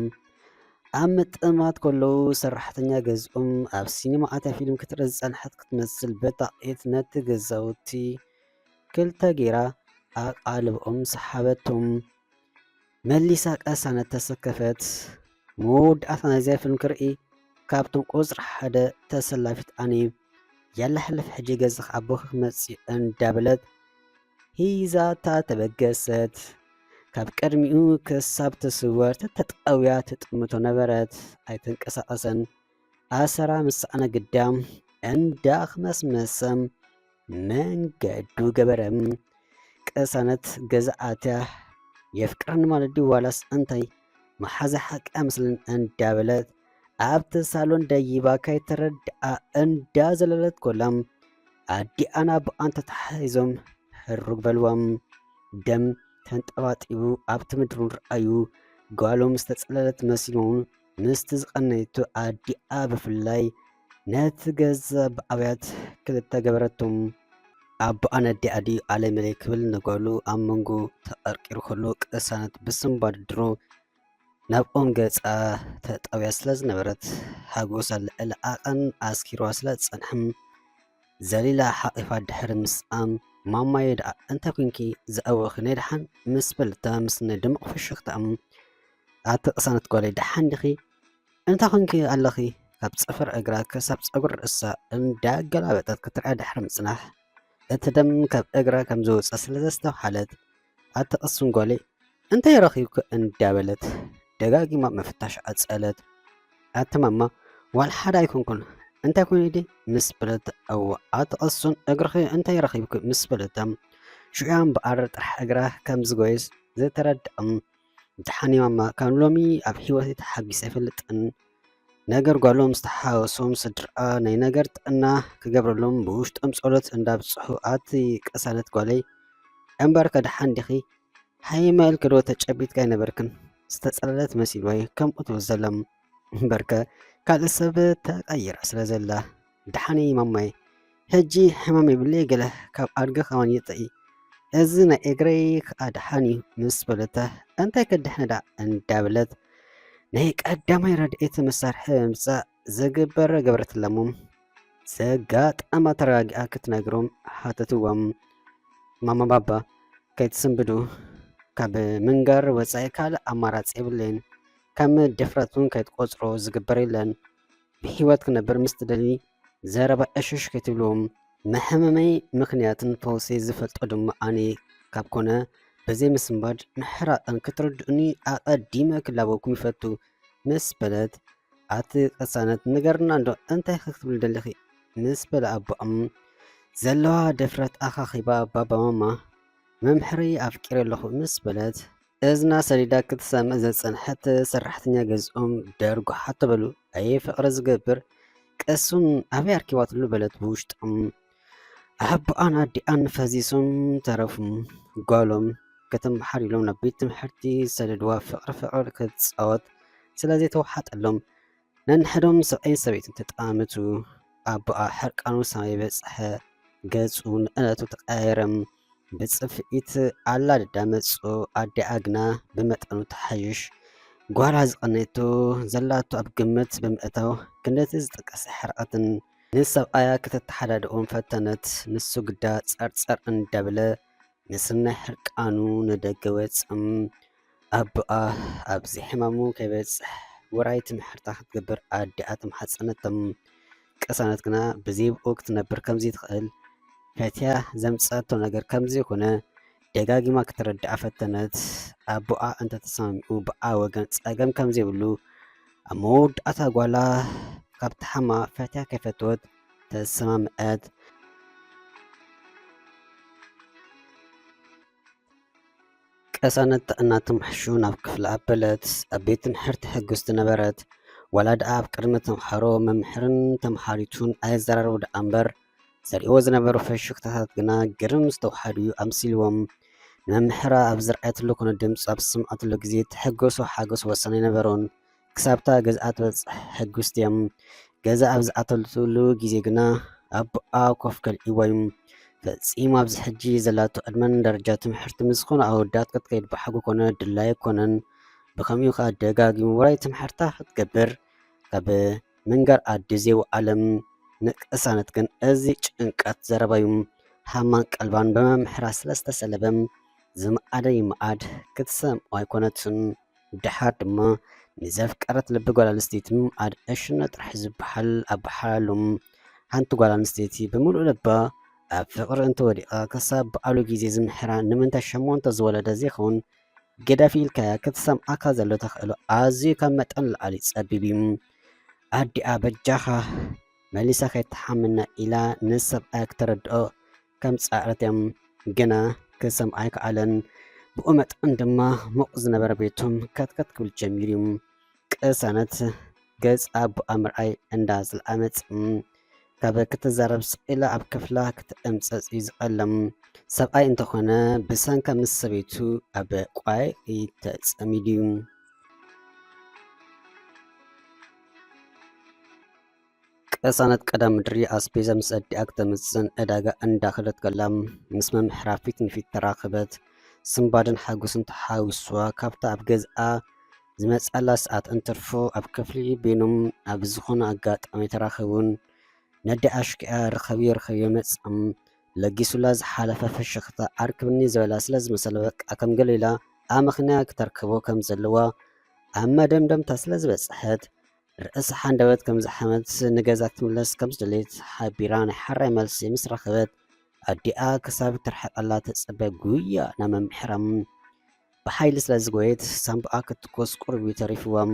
ኣብ ምጥማት ከለዉ ሰራሕተኛ ገዝኦም ኣብ ሲኒማ ኣትያ ፊልም ክትርኢ ዝጸንሐት ክትመስል ብጣቒት ነቲ ገዛውቲ ክልተ ጌራ ኣቓልብኦም ሰሓበቶም። መሊሳ ቀሳነት ተሰከፈት። መወዳእታ ናይዚኣ ፊልም ክርኢ ካብቶም ቁጽሪ ሓደ ተሰላፊት ኣነ። ያላ ሕለፍ ሕጂ ገዛኺ ኣቦኺ ክመጽእ እንዳበለት ሂዛታ ተበገሰት። ካብ ቅድሚኡ ክሳብ ትስወር ተተጠውያ ትጥምቶ ነበረት። ኣይተንቀሳቐሰን። ኣሰራ ምስ ሰኣነ ግዳ እንዳኽመስመሰ መንገዱ ገበረ። ቅሳነት ገዛ ኣትያ የፍቅረኒ ማለት ድዩ ዋላስ እንታይ? መሓዛ ሓቂ ኣይመስልን እንዳበለት ኣብቲ ሳሎን ደይባ ከይተረድኣ እንዳዘለለት ኮላ ኣዲኣን ኣቦኣን ተተሓሒዞም ሕሩግ በልዋ። ደም ተንጠባጢቡ ኣብቲ ምድሪ እውን ረኣዩ። ጓሎም ዝተጸለለት መሲልዎም ምስቲ ዝቐነየቶ ኣዲኣ ብፍላይ ነቲ ገዛ ብኣብያት ክልተ ገበረቶም። ኣቦኣ ነዲኣ ድዩ ኣለመለይ ክብል ንጓሉ ኣብ መንጎ ተቐርቂሩ ከሎ ቅሳነት ብስንባድ ድሮ ናብ ኦም ገጻ ተጠውያ ስለ ዝነበረት ሓጎሳ ልዕሊ ዓቐን ኣስኪርዋ ስለ ዝጸንሐ ዘሊላ ሓቒፋ ድሕሪ ምስኣም ማማየ ደኣ እንታይ ኮንኪ ዝኣወኺ ናይ ደሓን ምስ በለታ ምስ ናይ ድሙቕ ፍሽኽታ ኣቲ ቅሳነት ጓለይ ደሓን ዲኺ? እንታይ ኮንኪ ኣለኺ? ካብ ጽፍሪ እግራ ክሳብ ጸጉሪ ርእሳ እንዳገላበጠት ክትርኣ ድሕሪ ምጽናሕ፣ እቲ ደም ካብ እግራ ከም ዝወጸ ስለ ዘስተውሓለት፣ ኣቲ ቅስን ጓለይ እንታይ ረኺብኪ? እንዳበለት ደጋጊማ ምፍታሽ ቀጸለት። ኣቲ ማማ ዋላ ሓደ ኣይኮንኩን፣ እንታይ ኮይኑ ድየ? ምስ በለት፣ እወ ኣቲ ቅሱን እግርኺ እንታይ ረኺብኪ? ምስ በለታ ሽዑ እምበኣር ጥራሕ እግራ ከም ዝጎየስ ዝተረድኣም። ደሓን እየ ማማ፣ ካብ ሎሚ ኣብ ህይወተይ ተሓጒሰ ኣይፈልጥን። ነገር ጓሎም ዝተሓወሶም ስድርኣ ናይ ነገር ጥዕና ክገብረሎም ብውሽጦም ጸሎት እንዳብጽሑ ኣቲ ቅሳነት ጓለይ እምበርከ ደሓን ዲኺ? ሃይመ ኢልኪ ዶ ተጨቢጥኪ ኣይነበርክን? ዝተጸለለት መሲልዋ እዩ ከምኡ ትብል ዘላ። እምበርከ ካልእ ሰብ ተቐይራ ስለ ዘላ። ደሓን እየ ማማይ። ሕጂ ሕማም የብለይ ገለ ካብ ኣድጊ ከማን ይጥዒ። እዚ ናይ እግረይ ከኣ ደሓን እዩ ምስ በለታ እንታይ ከድሕነ ደኣ እንዳበለት ናይ ቀዳማይ ረድኤት መሳርሒ ምምጻእ ዝግበር ገበረትላሞ። ዘጋጠማ ተረጋጊኣ ክትነግሮም ሓተትዎም። ማማ ባባ ከይትስንብዱ፣ ካብ ምንጋር ወጻኢ ካልእ ኣማራጺ የብለይን። ከም ድፍረት እውን ከይትቆጽሮ ዝግበር የለን። ብህይወት ክነብር ምስ ትደሊ ዘረባ ዕሽሽ ከይትብልዎም። መሕመመይ ምኽንያትን ፈውሰይ ዝፈልጦ ድማ ኣነ ካብ ኮነ፣ በዘይ ምስንባድ ምሕራቕን ክትርድኡኒ ኣቐዲመ ክላበወኩም ይፈቱ ምስ በለት፣ ኣቲ ቅሳነት ንገርና እንዶ እንታይ ክትብሉ ደሊኺ? ምስ በለ ኣቦኦም ዘለዋ ድፍረት ኣኻኺባ ባባ ማማ መምሕሪ ኣፍቂረ ኣለኹ ምስ በለት፣ እዝና ሰዲዳ ክትሰምዕ ዘጸንሐት ሰራሕተኛ ገዝኦም ደርጉሓቶ በሉ። ኣየ ፍቕሪ ዝገብር ቅሱን ኣበይ ኣርኪባትሉ በለት ብውሽጦም። ኣቦኣን ኣዲኣን ፈዚሶም ተረፉ። ጓሎም ከተመሓር ኢሎም ናብ ቤት ትምህርቲ ዝሰደድዋ ፍቕሪ ፍቕሪ ክትጻወት ስለ ዘይተዋሓጠሎም ነንሕዶም ሰብኣይን ሰበይትን ተጠማመቱ። ኣቦኣ ሕርቃኑ ሰማይ በጽሐ። ገጹ ንዕለቱ ተቐያየረ። ብጽፍኢት ኣላድዳ መጹ። ኣዲኣ ግና ብመጠኑ ተሓይሽ። ጓላ ዝቐነየቶ ዘላቶ ኣብ ግምት ብምእታው፣ ክንደቲ ዝጠቀሰ ሕርቐትን ንሰብኣያ ከተተሓዳድኦም ፈተነት። ንሱ ግዳ ጸርጸር እንዳበለ ምስናይ ሕርቃኑ ንደገ ወጸ። ኣቦኣ ኣብዚ ሕማሙ ከይበጽሕ ውራይ ትምሕርታ ክትገብር ኣዲኣ ተማሓጸነቶም። ቅሳነት ግና ብዘይ ብኡ ክትነብር ከምዘይትኽእል ፈትያ ዘምጸኣቶ ነገር ከምዘይኮነ ደጋጊማ ክትረድኣ ፈተነት። ኣቦኣ እንተተሰማሚዑ ብኣ ወገን ጸገም ከምዘይብሉ ኣብ መወዳእታ ጓላ ካብ ተሓማ ፈትያ ከይፈተወት ተሰማምዐት። ቅሳነት ጥዕና ተማሕሹ ናብ ክፍላ ኣበለት። ኣብ ቤት ትምሕርቲ ሕጉስቲ ነበረት። ዋላ ደኣ ኣብ ቅድሚ ተምሃሮ መምሕርን ተምሃሪቱን ኣይዘራረቡ ደኣ እምበር፣ ዘርእይዎ ዝነበሩ ፈሽክታታት ግና ግርም ዝተውሓዱ ኣምሲልዎም። ንመምሕራ ኣብ ዝረኣየትሉ ኮነ ድምጹ ኣብ ዝሰምዓትሉ ግዜ ትሕጎሶ ሓጎስ ወሰን ኣይነበሮን። ክሳብታ ገዝኣ ትበጽሕ ሕጉስቲ እዮም። ገዛ ኣብ ዝኣተትሉ ግዜ ግና ኣቦኣ ኮፍ ከልእዎ እዩ። ፈጺሙ ኣብዚ ሕጂ ዘላቶ ዕድመን ደረጃ ትምሕርቲ ምስ ዝኾነ ኣወዳት ክትከይድ ብሓጉ ኮነ ድላይ ኣይኮነን። ብኸምኡ ከኣ ደጋጊሙ ውራይ ትምሕርታ ክትገብር ካብ ምንጋር ኣዲ ዘይወዓለም። ንቅሳነት ግን እዚ ጭንቀት ዘረባዩ ሃማን ቀልባን ብመምሕራ ስለ ዝተሰለበ ዝመኣደ ይመኣድ ክትሰምዖ ኣይኮነትን። ደሓር ድማ ንዘፍቀረት ልቢ ጓል ኣንስተይቲ ምምኣድ ዕሽነት ጥራሕ ዝበሃል ኣበሓላሉ። ሓንቲ ጓል ኣንስተይቲ ብምሉእ ልባ ኣብ ፍቕሪ እንተወዲቓ ክሳብ በዓሉ ግዜ ዝምሕራ ንምንታይ ሸሞንተ ዝወለደ ዘይኸውን ገዳፊ ኢልካያ ክትሰምዓካ ዘሎ ተኽእሎ ኣዝዩ ካብ መጠን ንላዕሊ ጸቢብ እዩ። ኣዲኣ በጃኻ መሊሳ ከይትሓመና ኢላ ንሰብኣያ ክተረድኦ ከም ጻዕረት እዮም። ግና ክሰምዓ ኣይከኣለን። ብኡ መጠን ድማ ሙቕ ዝነበረ ቤቶም ከትከት ክብል ጀሚሩ እዩ። ቅሳነት ገጽ ኣቦኣ ምርኣይ እንዳ ዝለኣመጽ ካብ ክትዛረብ ስቕ ኢላ ኣብ ክፍላ ክትእምጸጽ እዩ ዝቐለም። ሰብኣይ እንተኾነ ብሰንካ ምስ ሰበይቱ ኣብ ቋይ ተጸሚዱ እዩ። ቅሳነት ቀዳም ምድሪ ኣስቤዛ ምስ ኣዲኣ ክተምጽእን ዕዳጋ እንዳኸደት ከላ ምስ መምሕራ ፊት ንፊት ተራኸበት። ስንባደን ሓጎስን ተሓዊስዋ ካብታ ኣብ ገዝኣ ዝመጽኣላ ሰዓት እንትርፎ ኣብ ክፍሊ ቤኖም ኣብ ዝኾነ ኣጋጣሚ ተራኸቡን። ነዲ ኣሽኪኣ ርኸብዮ ርኸብዮ መጻም ለጊሱላ ዝሓለፈ ፍሽኽታ ኣርክብኒ ዝበላ ስለ ዝመሰለ በቃ ከም ገለ ኢላ ኣመኽንያ ክተርክቦ ከም ዘለዋ ኣብ መደምደምታ ስለ ዝበጽሐት ርእሲ ሓንደበት ከም ዝሓመት ንገዛ ክትምለስ ከም ዝደለየት ሓቢራ ናይ ሓራይ መልሲ ምስ ረኸበት ኣዲኣ ክሳብ ትርሕቐላ ተጸበ ጉያ ናብ መምሕራም ብሓይሊ ስለ ዝጎየት ሳምቡኣ ክትኮስ ቁሩብ እዩ ተሪፍዎም።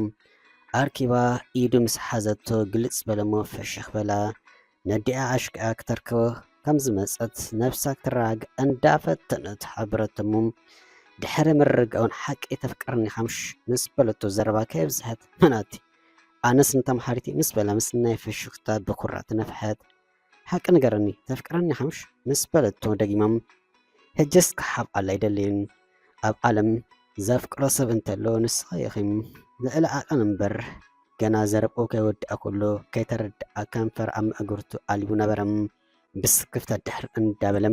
ኣርኪባ ኢዱ ምስ ሓዘቶ ግልጽ በለሞ ፈሸኽ በላ። ነዲኣ ኣሽክኣ ክተርክቦ ከም ዝመጸት ነብሳ ክትረጋግእ እንዳፈተነት ሓበረቶሙ። ድሕሪ ምርግጋኡን ሓቂ ተፍቅረኒ ኢኻ ምሽ ምስ በለቶ ዘረባ ከየብዝሐት መናቲ ኣነስ ንተምሓሪቲ ምስ በላ ምስ ናይ ፈሽኽታ ብኩራት ነፍሐት። ሓቂ ንገረኒ ተፍቅረኒ ኢኻ ምሽ ምስ በለቶ ደጊማ ሕጅስ ክሓብኣላ ኣይደልይን። ኣብ ዓለም ዘፍቅሮ ሰብ እንተሎ ንስኻ ኢኺ። ልዕሊ ዓቐን እምበር ገና ዘረብኡ ከይወድኣ ከሎ ከይተረድኣ ከንፈር ኣብ መእግርቱ ኣልቡ ነበረ። ብስክፍታ ድሕር እንዳበለ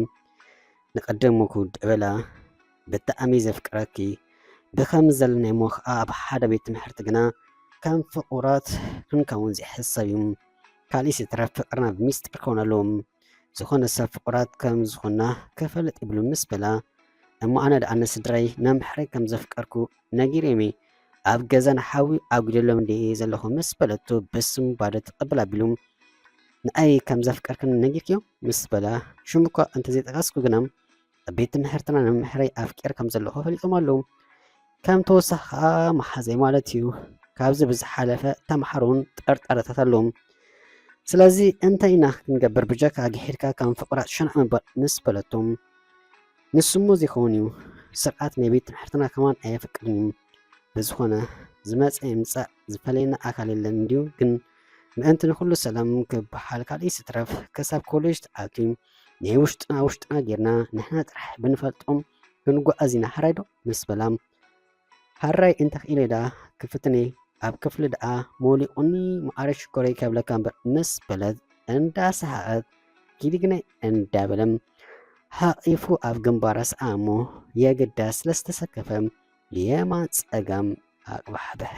ንቐደሙ ክውድእ በላ። ብጣዕሚ ዘፍቅረኪ ብኸም ዘለናይ እሞ ኸኣ ኣብ ሓደ ቤት ትምህርቲ ግና ከም ፍቑራት ክንከውን ዘይሕሰብ እዩ። ካልእስ ይትረፍ ፍቕርና ብሚስጥር ክኸውን ኣለዎም። ዝኾነ ሰብ ፍቑራት ከም ዝኾንና ክፈልጥ ይብሉ ምስ በላ እሞ ኣነ ደኣ ንስድራይ ነምሕረይ ከም ዘፍቀርኩ ነጊረዮም እየ። ኣብ ገዛና ሓዊ ኣጒደሎም እንድየ ዘለኹ ምስ በለቶ ብስንባደ ትቕብል ኣቢሉ ንኣይ ከም ዘፍቀርክኒ ነጊርክዮም ምስ በላ ሽሙ እኳ እንተዘይጠቐስኩ ግና ኣብ ቤት ትምህርትና ነምሕረይ ኣፍቂር ከም ዘለኹ ፈሊጦም ኣለዉ። ከም ተወሳኺ ከኣ መሓዘይ ማለት እዩ። ካብዚ ብዝሓለፈ ተምሓሮ እውን ጥርጣረታት ኣለዎም። ስለዚ እንታይ ኢና ክንገብር ብጀካ ግሒድካ ከም ፍቑራት ሸንዓ ምባል ምስ በለቶም ንሱ እሞ ዘይኸውን እዩ። ስርዓት ናይ ቤት ትምህርትና ከማን ኣየፍቅድን እዩ። ብዝኾነ ዝመጸ ይምጻእ ዝፈለየና ኣካል የለን እንድዩ ግን ምእንቲ ንኹሉ ሰላም ክበሃል ካልእስ ይትረፍ ክሳብ ኮሌጅ ተኣትዩ ናይ ውሽጥና ውሽጥና ጌርና ንሕና ጥራሕ ብንፈልጦም ክንጓዓዝ ኢና ሓራይ ዶ ምስ በላ ሓራይ እንተኽኢለ ደኣ ክፍትነ ኣብ ክፍሊ ደኣ ሞሊቑኒ፣ መዓረ ሽኮረይ ከብለካ እምበር፣ ምስ በለት እንዳሰሓቐት፣ ኪዲ ግናይ እንዳበለ ሓቒፉ ኣብ ግንባራ ሰኣሞ፣ የግዳ ስለ ዝተሰከፈ የማን ጸጋም ኣቕባሕብሐ።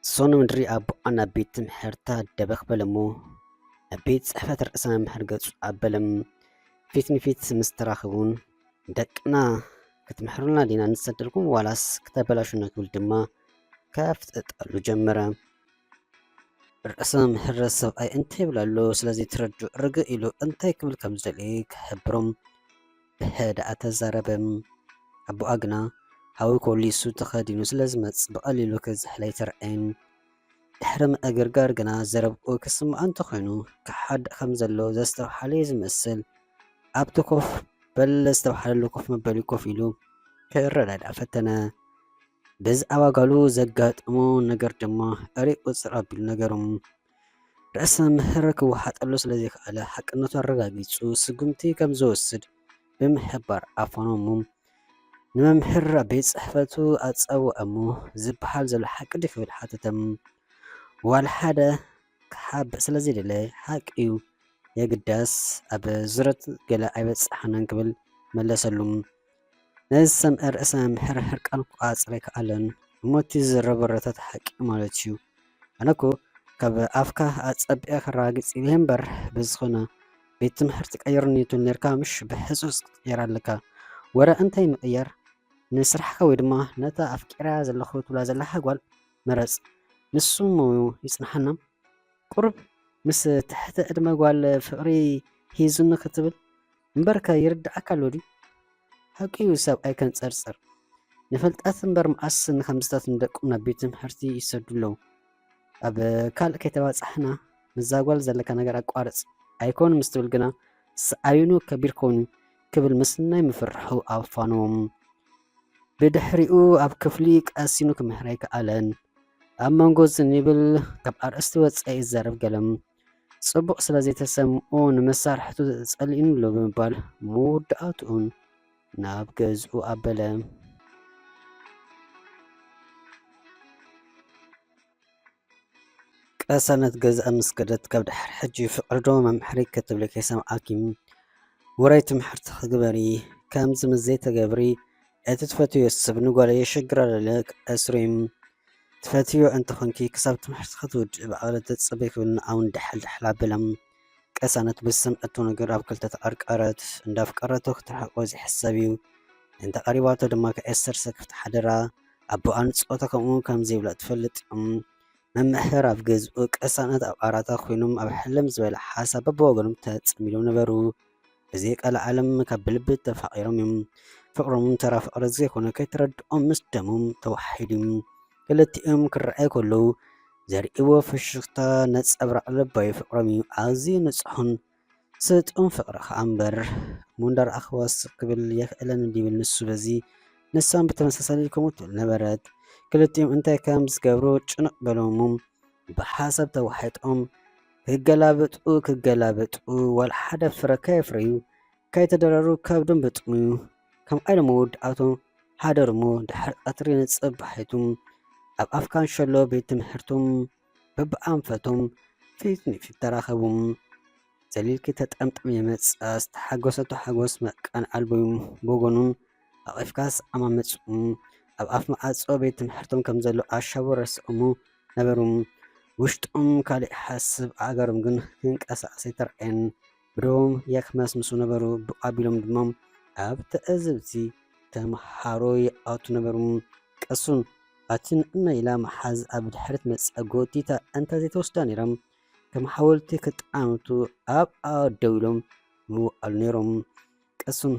ሶኖ ምድሪ ኣቦኣ ናብ ቤት ትምህርታ ደበኽ በለሞ። ኣብ ቤት ጽሕፈት ርእሰ መምህር ገጹ ኣበለም። ፊት ንፊት ምስ ተራኸቡን፣ "ደቅና ክትምሕሩልና ዲና ንሰደልኩም ዋላስ ክተበላሹና?" ክብል ድማ ከፍጥጠሉ ጀመረ። ርእሰ መምህር ሰብኣይ እንታይ ይብል ኣሎ ስለ ዘይተረድኡ ርግእ ኢሉ እንታይ ክብል ከም ዝደለየ ክሕብሮም ብህድኣት ተዛረበ። ኣቦኣ ግና ሃዊ ኮሊሱ ተኸዲኑ ስለ ዝመጽእ ብቐሊሉ ክዝሕል ኣይተራእየን። ድሕሪ ምእግርጋር ግና ዘረብኡ ክስማዕ እንተኾይኑ ክሓድእ ከም ዘሎ ዘስተብሓለ እዩ ዝመስል። ኣብቲ ኮፍ በል ዝተብሃለሉ ኮፍ መበሊ ኮፍ ኢሉ ክረዳዳእ ፈተነ። ብዛዕባ ጓሉ ዘጋጠሞ ነገር ድማ ኣሪቑ ጽር ኣቢሉ ነገሮም። ርእሰ መምህር ክወሓጠሉ ስለ ዘይከኣለ ሓቅነቱ ኣረጋጊጹ ስጉምቲ ከም ዝወስድ ብምሕባር ኣፋኖሙ። ንመምህር ኣብ ቤት ጽሕፈቱ ኣጸውዐ እሞ ዝበሃል ዘሎ ሓቂ ድዩ ክብል ሓተተ። ዋላ ሓደ ክሓብእ ስለ ዘይደለ፣ "ሓቂ እዩ፣ የግዳስ ኣብ ዙረት ገለ ኣይበጻሕናን" ክብል መለሰሉ። ነዚ ዝሰምዐ ርእሰ መምህር ሕርቃኑ ክቆጻጸር ኣይከኣለን። "እሞ እቲ ዝዝረብ ወረታት ሓቂ ማለት እዩ? ኣነ እኮ ካብ ኣፍካ ኣጸቢቐ ከረጋግጽ ኢለ እምበር፣ ብዝኾነ ቤት ትምህርቲ ቀይርኒ ትብል ኔርካ ምሽ? ብሕጹጽ ክትቅይር ኣለካ። ወረ እንታይ ምቕያር? ንስራሕካ ወይ ድማ ነታ ኣፍቂረያ ዘለኹ ትብላ ዘለኻ ጓል ምረጽ። ንሱ እሞ ይጽንሓና። ቁሩብ ምስ ትሕቲ ዕድመ ጓል ፍቕሪ ሂዙኒ ክትብል እምበርከ ይርድኣካ ኣሎ ድዩ?" ሓቂ'ዩ፣ ሰብኣይ ከንጸርጽር። ንፍልጠት እምበር መኣስ ንኸምዝታት ንደቁም ናብ ቤት ትምህርቲ ይሰዱ ኣለዉ። ኣብ ካልእ ከይተባጻሕና፣ ምስዛ ጓል ዘለካ ነገር ኣቋርጽ። ኣይኮን ምስ ትብል ግና፣ ስኣዩኑ ከቢድ ኮኑ ክብል ምስ ናይ ምፍርሑ ኣፋንዎም። ብድሕሪኡ ኣብ ክፍሊ ቀሲኑ ክምህር ኣይከኣለን። ኣብ መንጎ ዝን ይብል ካብ ኣርእስቲ ወጻኢ ይዛረብ ገለም ጽቡቕ ስለ ዘይተሰምኦ ንመሳርሕቱ ጸሊእኑ ኣሎ ብምባል መወዳእትኡን ናብ ገዝኡ ኣበለ። ቀሳነት ገዝኣ ምስ ከደት ካብ ድሕሪ ሕጂ ፍቕሪ ዶ መምሕሪ ክትብሊ ከይሰምዓኪ፣ ውራይ ትምሕርቲ ክግበሪ፣ ከምዚ ምስ ዘይተገብሪ፣ እቲ ትፈትዮ ሰብ ንጓለይ የሸግራ ለለ ክኣስሩ እዩ። ትፈትዮ እንተኾንኪ ክሳብ ትምሕርቲ ክትውድእ ብኣቕለት ተጸበይ ክብል ንኣውን ድሕል ድሕል ኣበለ። ቀሳነት ብዝሰምዐቶ ነገር ኣብ ክልተ ተቐርቀረት። እንዳፍቀረቶ ክትርሕቆ ዘይሕሰብ እዩ። እንተ ቀሪባቶ ድማ ከየስተርሰክፍት ሓደራ። ኣቦኣ ንጾታ ከምኡ ከም ዘይብላ ትፈልጥ። መምህር ኣብ ገዝኡ ቀሳነት ኣብ ዓራታ ኮይኖም ኣብ ሕልም ዝበለ ሓሳብ በብወገኖም ተጸሚዶም ነበሩ። ብዘይ ቀልዓለም ካብ ብልቢ ተፋቒሮም እዮም። ፍቕሮም ተራ ፍቕሪ ዘይኮነ ከይተረድኦም ምስ ደሞም ተዋሒዱ እዩ። ክልቲኦም ክረኣዩ ከለዉ ዘርእይዎ ፍሽኽታ ነጸብራቕ ልባዊ ፍቕሮም እዩ። ኣዝዩ ንጹሕን ስጡም ፍቕሪ ከኣ እምበር፣ እሞ እንዳረኣኽዋ ስቕ ክብል የኽእለኒ ድዩ ይብል ንሱ በዚ፣ ንሳን ብተመሳሳሊ ከምኡ ትብል ነበረት። ክልቲኦም እንታይ ከም ዝገብሩ ጭንቕ በሎም እሞ ብሓሳብ ተዋሒጦም ክገላበጡ ክገላበጡ ዋላ ሓደ ፍረ ከየፍረዩ ከይተደረሩ ከብዶም ብጥሙዩ ከም ዓይሎም መወዳእቶም ሓደሩ እሞ ድሕሪ ቀትሪ ንጽባሒቱ ኣብ ኣፍ ካንሸሎ ቤት ትምህርቶም በብኣንፈቶም ፊት ንፊት ተራኸቡ። ዘሊልኪ ተጠምጥም የመጽኣ ዝተሓጎሰቶ ሓጎስ መቃን ኣልቦ እዩ። ብወገኑን ኣቒፍካስ ኣማመጽኡ ኣብ ኣፍ መዓጾ ቤት ትምህርቶም ከም ዘሎ ኣሻቡ ረስዖሙ ነበሩ። ውሽጦም ካልእ ይሓስብ፣ ኣእጋሮም ግን ክንቀሳቐስ ኣይተራእየን። ብደቦም የኽመስምሱ ነበሩ። ብቕ ኣቢሎም ድማ ኣብ ትዕዝብቲ ተምሃሮ ይኣቱ ነበሩ። ቀሱን ኣቲ ንዕና ኢላ መሓዝ ኣብ ድሕሪት መጻ ጎቲታ እንተ ዘይተወስዳ ነይራ፣ ከም ሓወልቲ ክጠዓምቱ ኣብኣ ደው ኢሎም ምውኣሉ ነይሮም። ቀሱን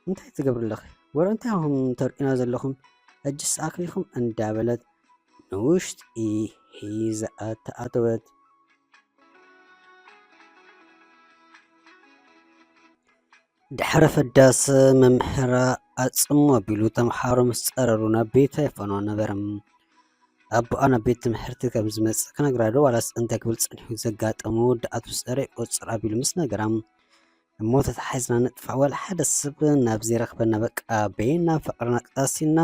እንታይ ትገብሪ ኣለኺ? ወረ እንታይ ኢኹም ተርእዩና ዘለኹም? ሕጅስ ኣኽሊኹም እንዳበለት ንውሽጢ ሒዛኣ ተኣተወት። ድሕሪ ፈዳስ መምህራ ኣጽሞ ኣቢሉ ተምሃሮ ምስ ጸረሩ ናብ ቤታ የፋንዋ ነበረ። ኣቦኣ ናብ ቤት ትምህርቲ ከም ዝመጽእ ክነግራ ዶ ዋላስ እንታይ ክብል ጸኒሑ ዘጋጠሞ መወዳእቱ ጸረ ይቆጽር ኣቢሉ ምስ ነገራ፣ እሞ ተታሒዝና ንጥፋእ፣ ዋላ ሓደ ሰብ ናብ ዘይረኽበና፣ በቃ በይና ፍቕርና ቀሲና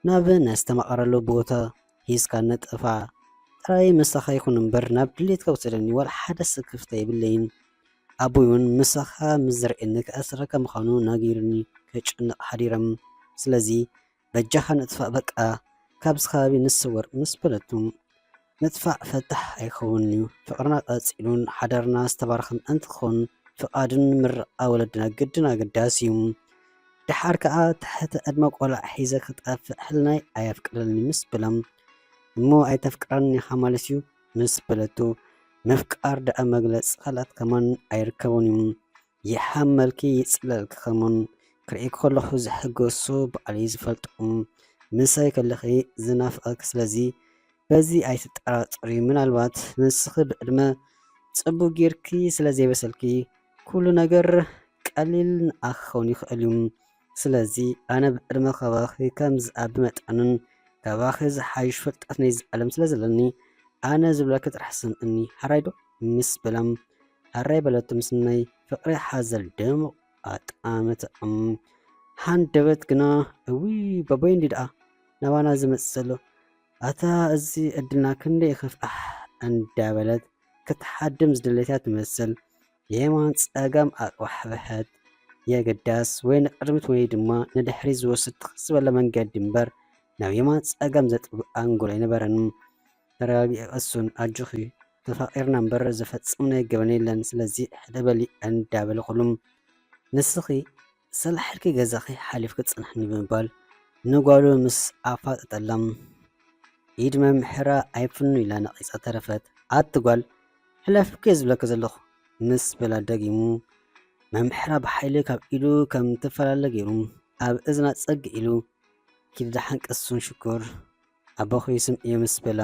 ናብ ነስተማቐረሉ ቦታ ሒዝካ ንጥፋእ። ጥራይ ምሳኻ ይኹን እምበር ናብ ድሌትካ ውሰደኒ፣ ዋላ ሓደ ስክፍታ የብለይን። ኣቦይ እውን ምሳኻ ምስ ዝርእየኒ ክኣስረካ ምዃኑ ነጊሩኒ ከጨንቕ ሓዲሮም። ስለዚ በጃኻ ንጥፋእ፣ በቃ ካብዚ ከባቢ ንስወር ምስ በለቱ፣ ምጥፋእ ፈታሕ ኣይኸውን እዩ። ፍቕርና ቀጺሉን ሓዳርና ዝተባረኸን እንትኸውን ፍቓድን ምርቓ ወለድና ግድን ኣገዳሲ እዩ። ደሓር ከኣ ትሕቲ ዕድመ ቆልዓ ሒዘ ክጠፍእ ሕልናይ ኣየፍቅደልኒ ምስ በሎም፣ እሞ ኣይተፍቅረኒ ኢኻ ማለት እዩ ምስ በለቱ፣ ምፍቃር ደኣ መግለጺ ቃላት ከማን ኣይርከቦን እዩ። ይሓመልኪ ይጽለልኪ ከማን ክርኢ ከለኹ ዝሕገሶ ባዕለይ ዝፈልጦ ምሳይ ከለኺ ዝናፍቐኪ ስለዚ በዚ ኣይትጠራጠሪ ምናልባት ንስኺ ብዕድመ ጽቡቅ ጌርኪ ስለ ዘይበሰልኪ ኩሉ ነገር ቀሊል ንኣኺ ክኸውን ይኽእል እዩ። ስለዚ ኣነ ብዕድመ ካባኺ ከም ዝኣቢ መጠንን ካባኺ ዝሓይሽ ፍልጠት ናይዚ ዓለም ስለ ዘለኒ ኣነ ዝብለኪ ጥራሕ ስምዕኒ። ሓራይ ዶ? ምስ በላ ሓራይ በለቶ ምስ ናይ ፍቕሪ ሓዘል ድሙቕ ኣጠማምትኦም። ሃንደበት ግና እውይ ባቦይ እንዲ ደኣ ናባና ዝመጽእ ዘሎ ኣታ እዚ ዕድልና ክንደይ ይኸፍኣሕ እንዳበለት ክትሓድም ዝደለትያ ትመስል። የማን ጸጋም ኣቕባሕበሐት። የግዳስ ወይ ንቕድሚት ወይ ድማ ንድሕሪት ዝወስድ ትኽ ዝበለ መንገዲ እምበር ናብ የማን ጸጋም ዘጥብ ኣንጎል ኣይነበረን። ተረጋጊ እሱን ኣጆኺ ተፋቒርና እምበር ዝፈጸምናዮ ገበን የለን ስለዚ ሕደ በሊ እንዳበለ ኩሉም ንስኺ ሰላሕ ኢልኪ ገዛኺ ሓሊፍኪ ጽንሕኒ ብምባል ንጓሉ ምስ ኣፋጠጠላ ኢድ መምሕራ ኣይፍኑ ኢላ ነቒጻ ተረፈት። ኣቲ ጓል ሕለፊ እኮ እየ ዝብለኪ ዘለኹ ምስ በላ ደጊሙ መምሕራ ብሓይሊ ካብ ኢዱ ከም ትፈላለ ገይሩ ኣብ እዝና ጸግ ኢሉ ኪዲ ደሓን ቀሱን ሽኮር ኣቦኺ ይስምዕዮ ምስ በላ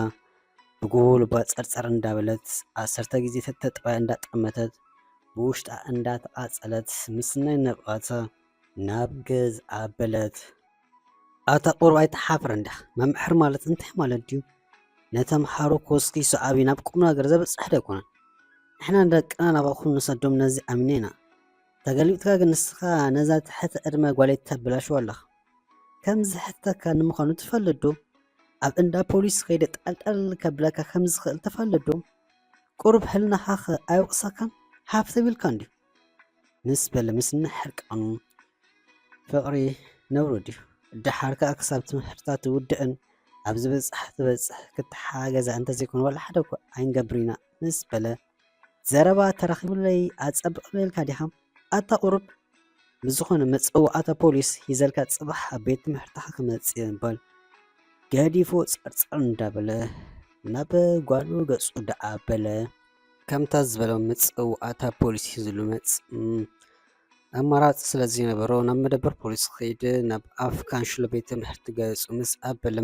ብጉልባ ጸርጸር እንዳበለት ዓሰርተ ግዜ ተተጥባያ እንዳጠመተት ብውሽጣ እንዳተቓጸለት ምስናይ ነብቓታ ናብ ገዝኣ በለት። ኣታ ቁሩብ ኣይትሓፍርን ዲኻ? መምሕር ማለት እንታይ ማለት ድዩ? ነተምሃሮ ኮስኪ ሰዓቢ ናብ ቁም ነገር ዘብጽሕ ዶ ኣይኮነን? ንሕና ደቅና ናባኹም ንሰዶም ነዚ ኣሚና ኢና። ተገሊብጥካ ግን ንስኻ ነዛ ትሕቲ ዕድመ ጓለይ ተብላሽዋ ኣለኻ። ከም ዝሕተካ ንምዃኑ ትፈልጥ ዶ? ኣብ እንዳ ፖሊስ ከይደ ጣልጣል ከብለካ ከም ዝኽእል ትፈልጥ ዶ? ቁሩብ ሕልናኻ ኸ ኣይወቕሰካን? ሃፍተም ኢልካ እንድዩ። ምስ በለ ምስ ንሕርቃኑ ፍቕሪ ነውሪ ድዩ? ደሓር ከኣ ክሳብ ትምህርታ ትውድእን ኣብ ዝበጽሕ ትበጽሕ ክትሓገዛ እንተዘይኮነ ዋላ ሓደ እኳ ኣይንገብር ኢና ምስ በለ ዘረባ ተረኺቡለይ ኣጸብቕለይ ኢልካ ዲኻ? ኣታ ቁሩብ ብዝኾነ መጸዋዕታ ፖሊስ ሂዘልካ ጽባሕ ኣብ ቤት ትምህርትኻ ክመጽእ እየ ምባል ገዲፎ ጸርጸር እንዳበለ ናብ ጓሉ ገጹ ደኣ በለ። ከምታ ዝበሎ መጸዋዕታ ፖሊስ ሂዝሉ መጽእ። ኣማራጺ ስለ ዘይነበሮ ናብ መደበር ፖሊስ ክኸይድ ናብ ኣፍ ካንሽሎ ቤት ትምህርቲ ገጹ ምስ ኣበለ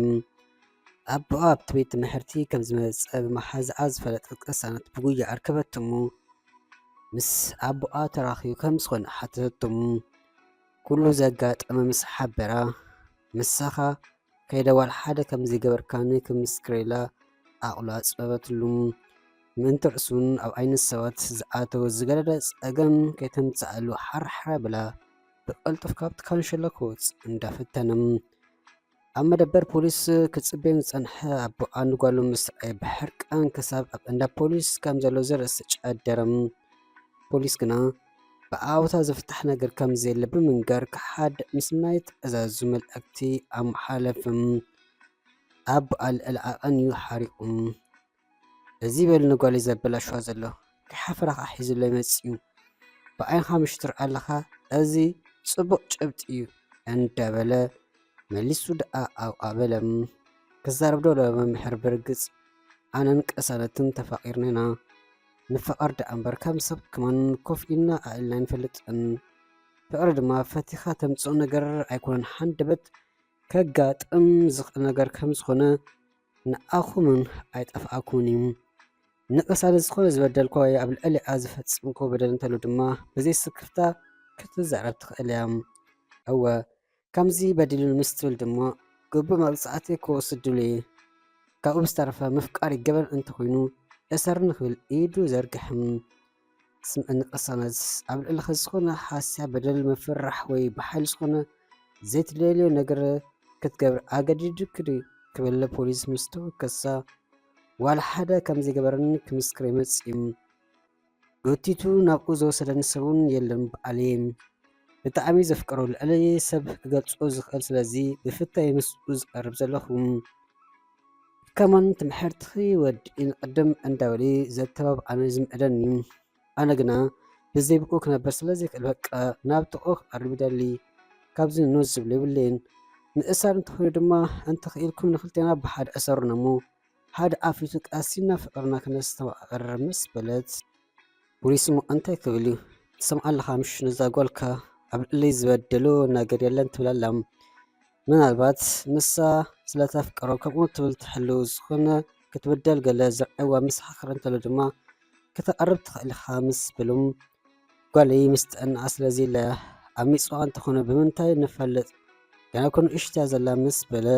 ኣቦኣ ኣብቲ ቤት ትምህርቲ ከም ዝመጸ ብመሓዛኣ ዝፈለጠት ቅሳነት ብጉያ ኣርከበት'ሞ ምስ ኣቦኣ ተራኺቡ ከም ዝኾነ ሓተተት'ሞ ኩሉ ዘጋጠመ ምስ ሓበራ ምሳኻ ከይደ ዋላ ሓደ ከም ዘይገበርካኒ ክምስክረላ ዓቕሉ ኣጽበበትሉ። ምእንቲ ርእሱን ኣብ ዓይኒ ሰባት ዝኣተወ ዝገደደ ጸገም ከይተምጽኣሉ ሓርሓር ኣቢላ ብቐልጡፍ ካብቲ ካንሸሎ ክወጽእ እንዳፈተነ ኣብ መደበር ፖሊስ ክጽበዮም ዝጸንሐ ኣቦኣ ንጓሉ ምስ ረኣየ ብሕርቃን ክሳብ ኣብ እንዳ ፖሊስ ከም ዘሎ ዘርኢ ስጨደረ። ፖሊስ ግና ብኣወታ ዝፍታሕ ነገር ከም ዘየለ ብምንጋር ክሓድእ ምስ ናይ ትእዛዙ መልእኽቲ ኣመሓለፈ። ኣቦኣ ልዕሊ ዓቐን እዩ ሓሪቑ። እዚ በሉ ንጓለይ ዘበላሽዋ ዘሎ ከይሓፈረ ከኣ ሒዙለይ መጺኡ። ብዓይንኻ ምሽ ትርኢ ኣለኻ፣ እዚ ጽቡቕ ጭብጢ እዩ እንዳበለ መሊሱ ደኣ ኣብኣ በለ። ክዛረብ ዶ ለመምሕር ብርግጽ ኣነን ቅሳነትን ተፋቒርና ኢና። ንፋቐር ደኣ እምበር ከም ሰብ ከማን ኮፍ ኢልና ኣእልና ኣይንፈልጥን። ፍቕሪ ድማ ፈቲኻ ተምጽኦ ነገር ኣይኮነን፣ ሃንደበት ከጋጥም ዝኽእል ነገር ከም ዝኾነ ንኣኹምን ኣይጠፍኣኩምን እዩ። ንቅሳነት ዝኾነ ዝበደልክዋ ወይ ኣብ ልዕሊኣ ዝፈጸምክዎ በደል እንተሎ ድማ ብዘይ ስክፍታ ክትዛረብ ትኽእል እያ። እወ፣ ከምዚ በዲሉኒ ምስ ትብል ድማ ግቡእ መቕጻዕቲ ክወስድ ድሉው እየ። ካብኡ ብዝተረፈ ምፍቃር ይገበን እንተኾይኑ እሰርኒ ክብል ኢዱ ዘርግሕም። ስምዕኒ ቅሳነት፣ ኣብ ልዕልኺ ዝኾነ ሓስያ፣ በደል፣ ምፍርራሕ ወይ ብሓይሊ ዝኾነ ዘይትደልዮ ነገር ክትገብር ኣገዲዱኪ ድዩ ክብል ፖሊስ ምስ ተወከሳ፣ ዋላ ሓደ ከም ዘይገበረኒ ክምስክር ይመጽእ እዩ። ጎቲቱ ናብኡ ዝወሰደኒ ሰብ እውን የለን፣ ባዕለይ እየ። ብጣዕሚ ዘፍቅሮ፣ ልዕሊ ሰብ ክገልጾ ዝኽእል፣ ስለዚ ብፍታይ ምስኡ ዝቐርብ ዘለኹ። ከማን ትምሕርትኺ ወዲእን ቅድም እንዳበለ ዘተባብዓኒ ዝምዕደኒ። ኣነ ግና ብዘይ ብኡ ክነብር ስለ ዘይክእል፣ በቃ ናብ ጥቕኡ ክቐርብ ይደሊ። ካብዚ ንኡስ ዝብሎ የብለይን። ምእሳር እንተኾይኑ ድማ፣ እንተኽኢልኩም ንኽልቴና ብሓደ እሰሩና እሞ፣ ሓደ ኣፊቱ ቀሲና ፍቕርና ክነስተማቕር ምስ በለት፣ ፖሊስ እሞ እንታይ ክብል እዩ? ትሰምዓ ኣለኻ ምሽ፣ ነዛ ጓልካ ኣብ ልዕለይ ዝበደሎ ነገር የለን ትብል ኣላ። ምናልባት ንሳ ስለ ተፍቅሮ ከምኡ ትብል ትሕሉ፣ ዝኾነ ክትብደል ገለ ዘርዕዋ መሰኻኽር እንተሎ ድማ ከተቐርብ ትኽእል ኢኻ ምስ በሎም፣ ጓለይ ምስ ጥዕናኣ ስለ ዘየለ ኣብ ሚጽዋ እንተኾነ ብምንታይ ንፈልጥ? ገና እኮ ንእሽቶ እያ ዘላ ምስ በለ፣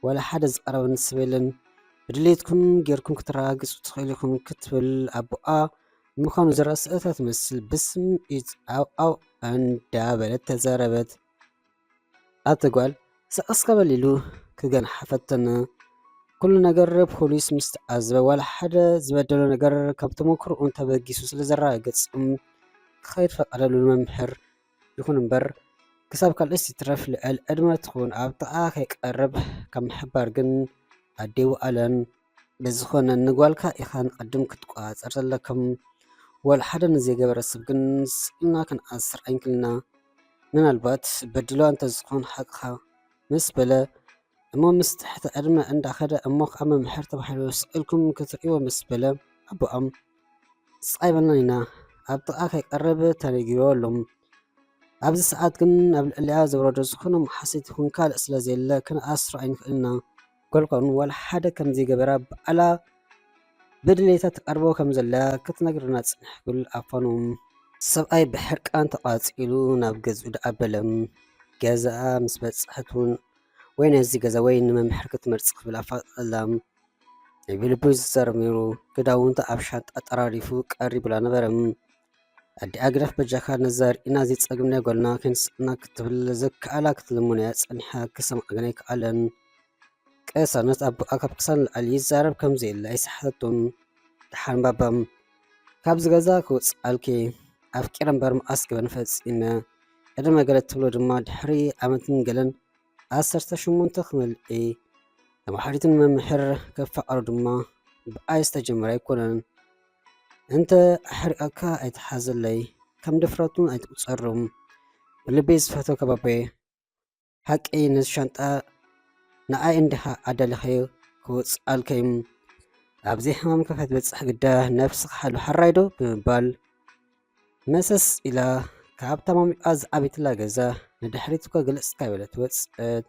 ዋላ ሓደ ዝቐረበኒ ሰብ የለን። ብድሌትኩም ጌርኩም ክትረጋግጹ ትኽእሉ ኢኹም ክትብል ኣቦኣ ምዃኑ ዝረስአታ ትመስል ብስምዒት ኣው ኣው እንዳበለት ተዛረበት። ኣቲ ጓል ስቕ እስከ በል ኢሉ ክገንሓ ፈተነ። ኩሉ ነገር ፖሊስ ምስ ተዓዘበ፣ ዋላ ሓደ ዝበደሎ ነገር ካብ ተመክሮኡ ተበጊሱ ስለ ዘረጋግጽ ክኸይድ ፈቐደሉ። ንመምህር ይኹን እምበር፣ ክሳብ ካልእስ ይትረፍ ልዕል ዕድመ ትኹን ኣብ ጥቓ ከይቀርብ ካብ ምሕባር ግን ኣዴው ኣለን። ብዝኾነ ንጓልካ ኢኻ ንቐድም ክትቆጻጸር ዘለካ። ዋላ ሓደ ንዘይገበረ ሰብ ግን ስእልና ክንኣስር ኣይንክልና። ምናልባት በዲልዋ እንተዝኾን ሓቅኻ ምስ በለ፣ እሞ ምስ ትሕቲ ዕድመ እንዳኸደ፣ እሞ ከኣ መምሕር ተባሂሉ ስቕ ኢልኩም ክትርእይዎ ምስ በለ፣ ኣቦኣም ስቕ ኣይበልናን ኢና፣ ኣብ ጥቓ ከይቀርብ ተነጊርዎ ኣሎ። ኣብዚ ሰዓት ግን ኣብ ልዕሊኣ ዘውረዶ ዝኾነ መሓሲት ይኹን ካልእ ስለ ዘየለ፣ ክንኣስሮ ኣይንኽእልና። ጓልኳ እውን ዋላ ሓደ ከም ዘይገበራ ባዕላ ብድሌታ ትቐርቦ ከም ዘላ ክትነግረና ጽንሕ ክብል ኣፋኑ። ሰብኣይ ብሕርቃን ተቓጺሉ ናብ ገዝኡ ደኣ በለ። ገዛኣ ምስ በጽሐት እውን፣ ወይ ነዚ ገዛ ወይ ንመምሕር ክትመርጽ ክብል ኣፋጠጠላ። ናይ ብልቡ ዝዛረብ ነይሩ። ክዳውንቱ ኣብ ሻንጣ ጠራሪፉ ቀሪቡላ ነበረ። ኣዲኣ፣ ግደፍ በጃኻ፣ ነዛ ርኢና ዘይጸግምና ጓልና ከይንስእና ክትብል ዘከኣላ ክትልምኖ እያ ጸኒሓ፣ ክሰምዓ ግን ኣይከኣለን። ቅሳነት ኣቦኣ ካብ ክሳን ንላዕሊ ይዛረብ ከም ዘየለ ኣይሰሓተቶን። ደሓን ባባ፣ ካብዚ ገዛ ክወጽኣልኪ ኣፍቂረ እምበር መኣስ ገበን ፈጺመ። ዕድመ ገለ ትብሎ ድማ ድሕሪ ዓመትን ገለን ዓሰርተ ሸሞንተ ክመልእ፣ ተማሓሪትን መምህር ክፋቐሩ ድማ ብኣይ ዝተጀመረ ኣይኮነን። እንተ ኣሕሪቐካ ኣይትሓዘለይ፣ ከም ድፍረቱን ኣይትቁጸሩ። ብልበይ ዝፈተወ ከባቢ ሓቂ ነዚ ሻንጣ ንኣይ እንዲኻ ኣዳሊኻዮ ክወጽኣልካዩ። ኣብዚ ሕማምካ ከትበጽሕ ግዳ ነብስኻ ሓሉ፣ ሕራይ ዶ? ብምባል መሰስ ኢላ ካብ ተማሚቓ ዝዓበየትላ ገዛ ንድሕሪት እኳ ግልጽ ከይበለት ወጸት።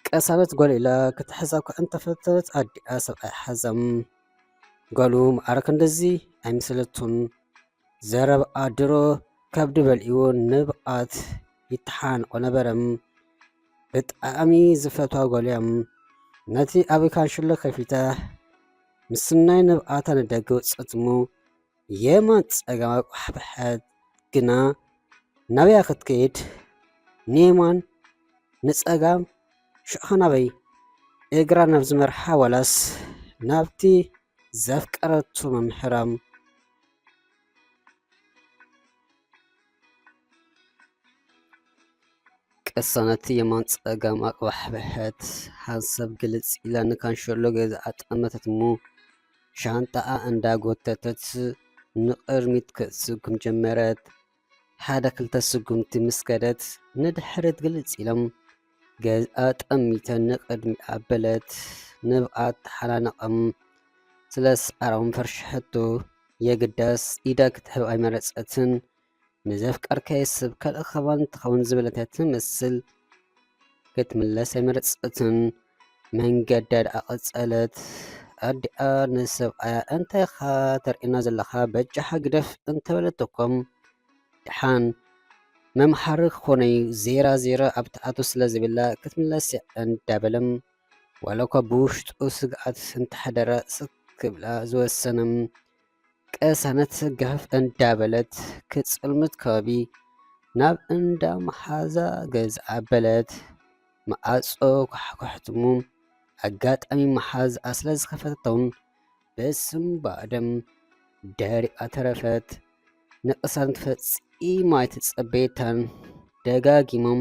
ቀሳነት ጓል ኢላ ክትሕዛ እኳ እንተፈተነት ኣዲኣ ሰብኣይ ሓዛም። ጓሉ ማዕረ ክንድዚ ኣይመሰለቱን። ዘረባኣ ድሮ ከብዲ በልዕዎ ንብቓት ይተሓናነቖ ነበረ። ብጣዕሚ ዝፈትዋ ጓል እያ። ነቲ ኣብ ካንሸሎ ከፊታ ምስናይ ንብቓታ ንደገ ወጸት እሞ የማን ጸጋም ኣቋሕበሐት። ግና ናበያ ክትከይድ? ንየማን ንጸጋም ሽዑ ኸ ናበይ? እግራ ናብ ዝመርሓ ዋላስ ናብቲ ዘፍቀረቶ መምህራ? ቅሳነት የማን ጸጋም ኣቕባሕበሐት። ሓንሳብ ግልጽ ኢላ ንካንሸሎ ገዛ ኣጠመተት እሞ ሻንጣኣ እንዳጎተተት ንቕድሚት ክትስጉም ጀመረት። ሓደ ክልተ ስጉምቲ ምስ ከደት ንድሕሪት ግልጽ ኢሎም ገዝኣ ጠሚተ ንቕድሚት ኣበለት። ንብቓት ተሓናነቐም። ስለ ሰዓራም ፈርሸሐቶ። የግዳስ ኢዳ ክትህብ ኣይመረጸትን። ንዘፍቀርካዮ ሰብ ካልእ ከማን ትኸውን ዝበለት እያ ትመስል። ክትምለስ ኣይመረጸትን። መንገዳ ደኣ ቀጸለት። ኣዲኣ ንሰብኣያ፣ "እንታይ ኢኻ ተርእየና ዘለኻ? በጃኻ ግደፍ" እንተበለቶ እኮ፣ ደሓን መምሃሪ ክኾነይ ዜራ ዜራ ኣብ ትኣቱ ስለ ዝብላ ክትምለስ እያ እንዳበለ፣ ዋላ እኳ ብውሽጡ ስግኣት እንተሓደረ፣ ስቕ ክብላ ዝወሰነ። ቅሳነት ገፈፍ እንዳበለት ክጽልምት ከባቢ ናብ እንዳ መሓዛ ገዛ ኣበለት። መኣጾ ኳሕኳሕትሙ። ኣጋጣሚ መሓዛኣ ስለ ዝኸፈተቶን በስምባደም ደሪቓ ተረፈት። ንቅሳነት ፈጺማ ኣይተጸበየታን። ደጋጊሞም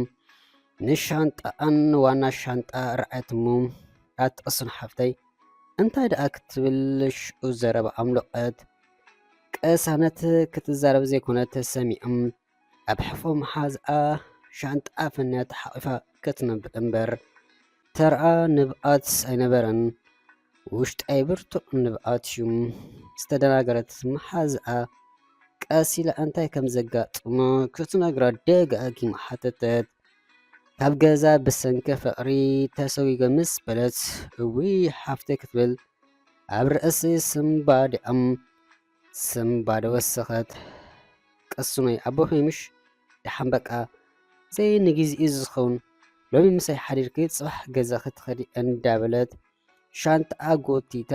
ንሻንጣኣን ዋና ሻንጣ ረኣየትሞ። ኣትቕስን ሓፍተይ እንታይ ደኣ ክትብል ሽዑ ዘረባ ኣምለቐት። ቅሳነት ክትዛረብ ዘይኮነ ተሰሚዖም ኣብ ሕፎ መሓዝኣ ሻንጣ ፈንያ ተሓቒፋ ክትነብዕ እምበር ተርኣ ንብኣት ኣይነበረን። ውሽጣይ ብርቱዕ ንብኣት እዩ። ዝተደናገረት መሓዝኣ ቀስ ኢላ እንታይ ከም ዘጋጥሞ ክትነግራ ደጋጊማ ሓተተት። ካብ ገዛ ብሰንኪ ፍቕሪ ተሰጒገ ምስ በለት እውይ ሓፍተይ ክትብል ኣብ ርእሲ ስምባዲኣም ስምባደ ወሰኸት። ቅስኖይ ኣቦኺ ምሽ ደሓን በቃ ዘይንግዜኡ ዝኸውን ሎሚ ምሳይ ሓዲርኪ ጽባሕ ገዛ ክትኸዲ እንዳበለት ሻንጣኣ ጎቲታ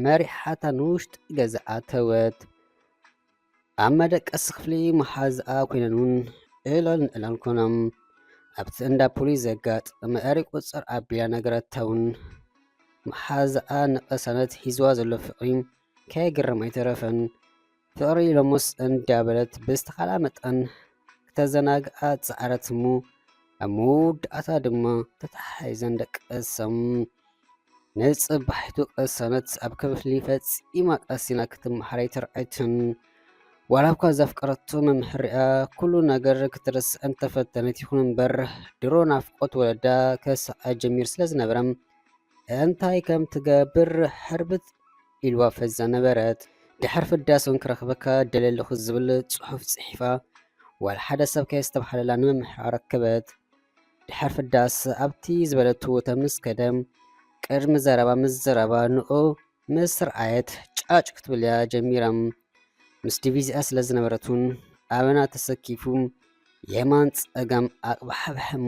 መሪሓታ ንውሽጢ ገዛ ኣተወት። ኣብ መደቀሲ ክፍሊ መሓዝኣ ኮይነን እውን እላል ንእላል ኮና። ኣብቲ እንዳ ፖሊስ ዘጋጠመ እሪ ቁፅር ኣቢላ ነገረታ እውን። መሓዝኣ ንቅሳነት ሒዝዋ ዘሎ ፍቕሪ ከየግርም ኣይተረፈን። ፍቕሪ ኢሎሞስ እንዳበለት ብዝተኻላ መጠን ክተዘናግኣ ጸዓረት እሞ ኣብ መወዳእታ ድማ ተተሓሒዘን ደቀሰም። ንጽባሒቱ ቅሳነት ኣብ ክፍሊ ፈጺማ ቀሲና ክትመሃር ኣይተርኣየትን። ዋላ እኳ ዘፍቀረቶ መምህር ሪኣ ኩሉ ነገር ክትርስዕ እንተፈተነት ይኹን እምበር ድሮ ናፍቆት ወለዳ ከስዕኣ ጀሚሩ ስለ ዝነበረ እንታይ ከም ትገብር ሕርብት ኢልዋ ፈዛ ነበረት። ድሕር ፍዳስ እውን ክረኽበካ ደልየ ኣለኹ ዝብል ጽሑፍ ጽሒፋ ዋላ ሓደ ሰብ ከየስተብሃለላ ንመምህራ ኣረከበት። ድሕር ፍዳስ ኣብቲ ዝበለቶ ቦታ ምስ ከደ ቅድሚ ዘረባ ምዝረባ ንኡ ምስ ረኣየት ጫጭ ክትብል እያ ጀሚራ። ምስ ዲቪዚኣ ስለ ዝነበረት እውን ኣበና ተሰኪፉ የማን ጸጋም ኣቕባሕብሐሙ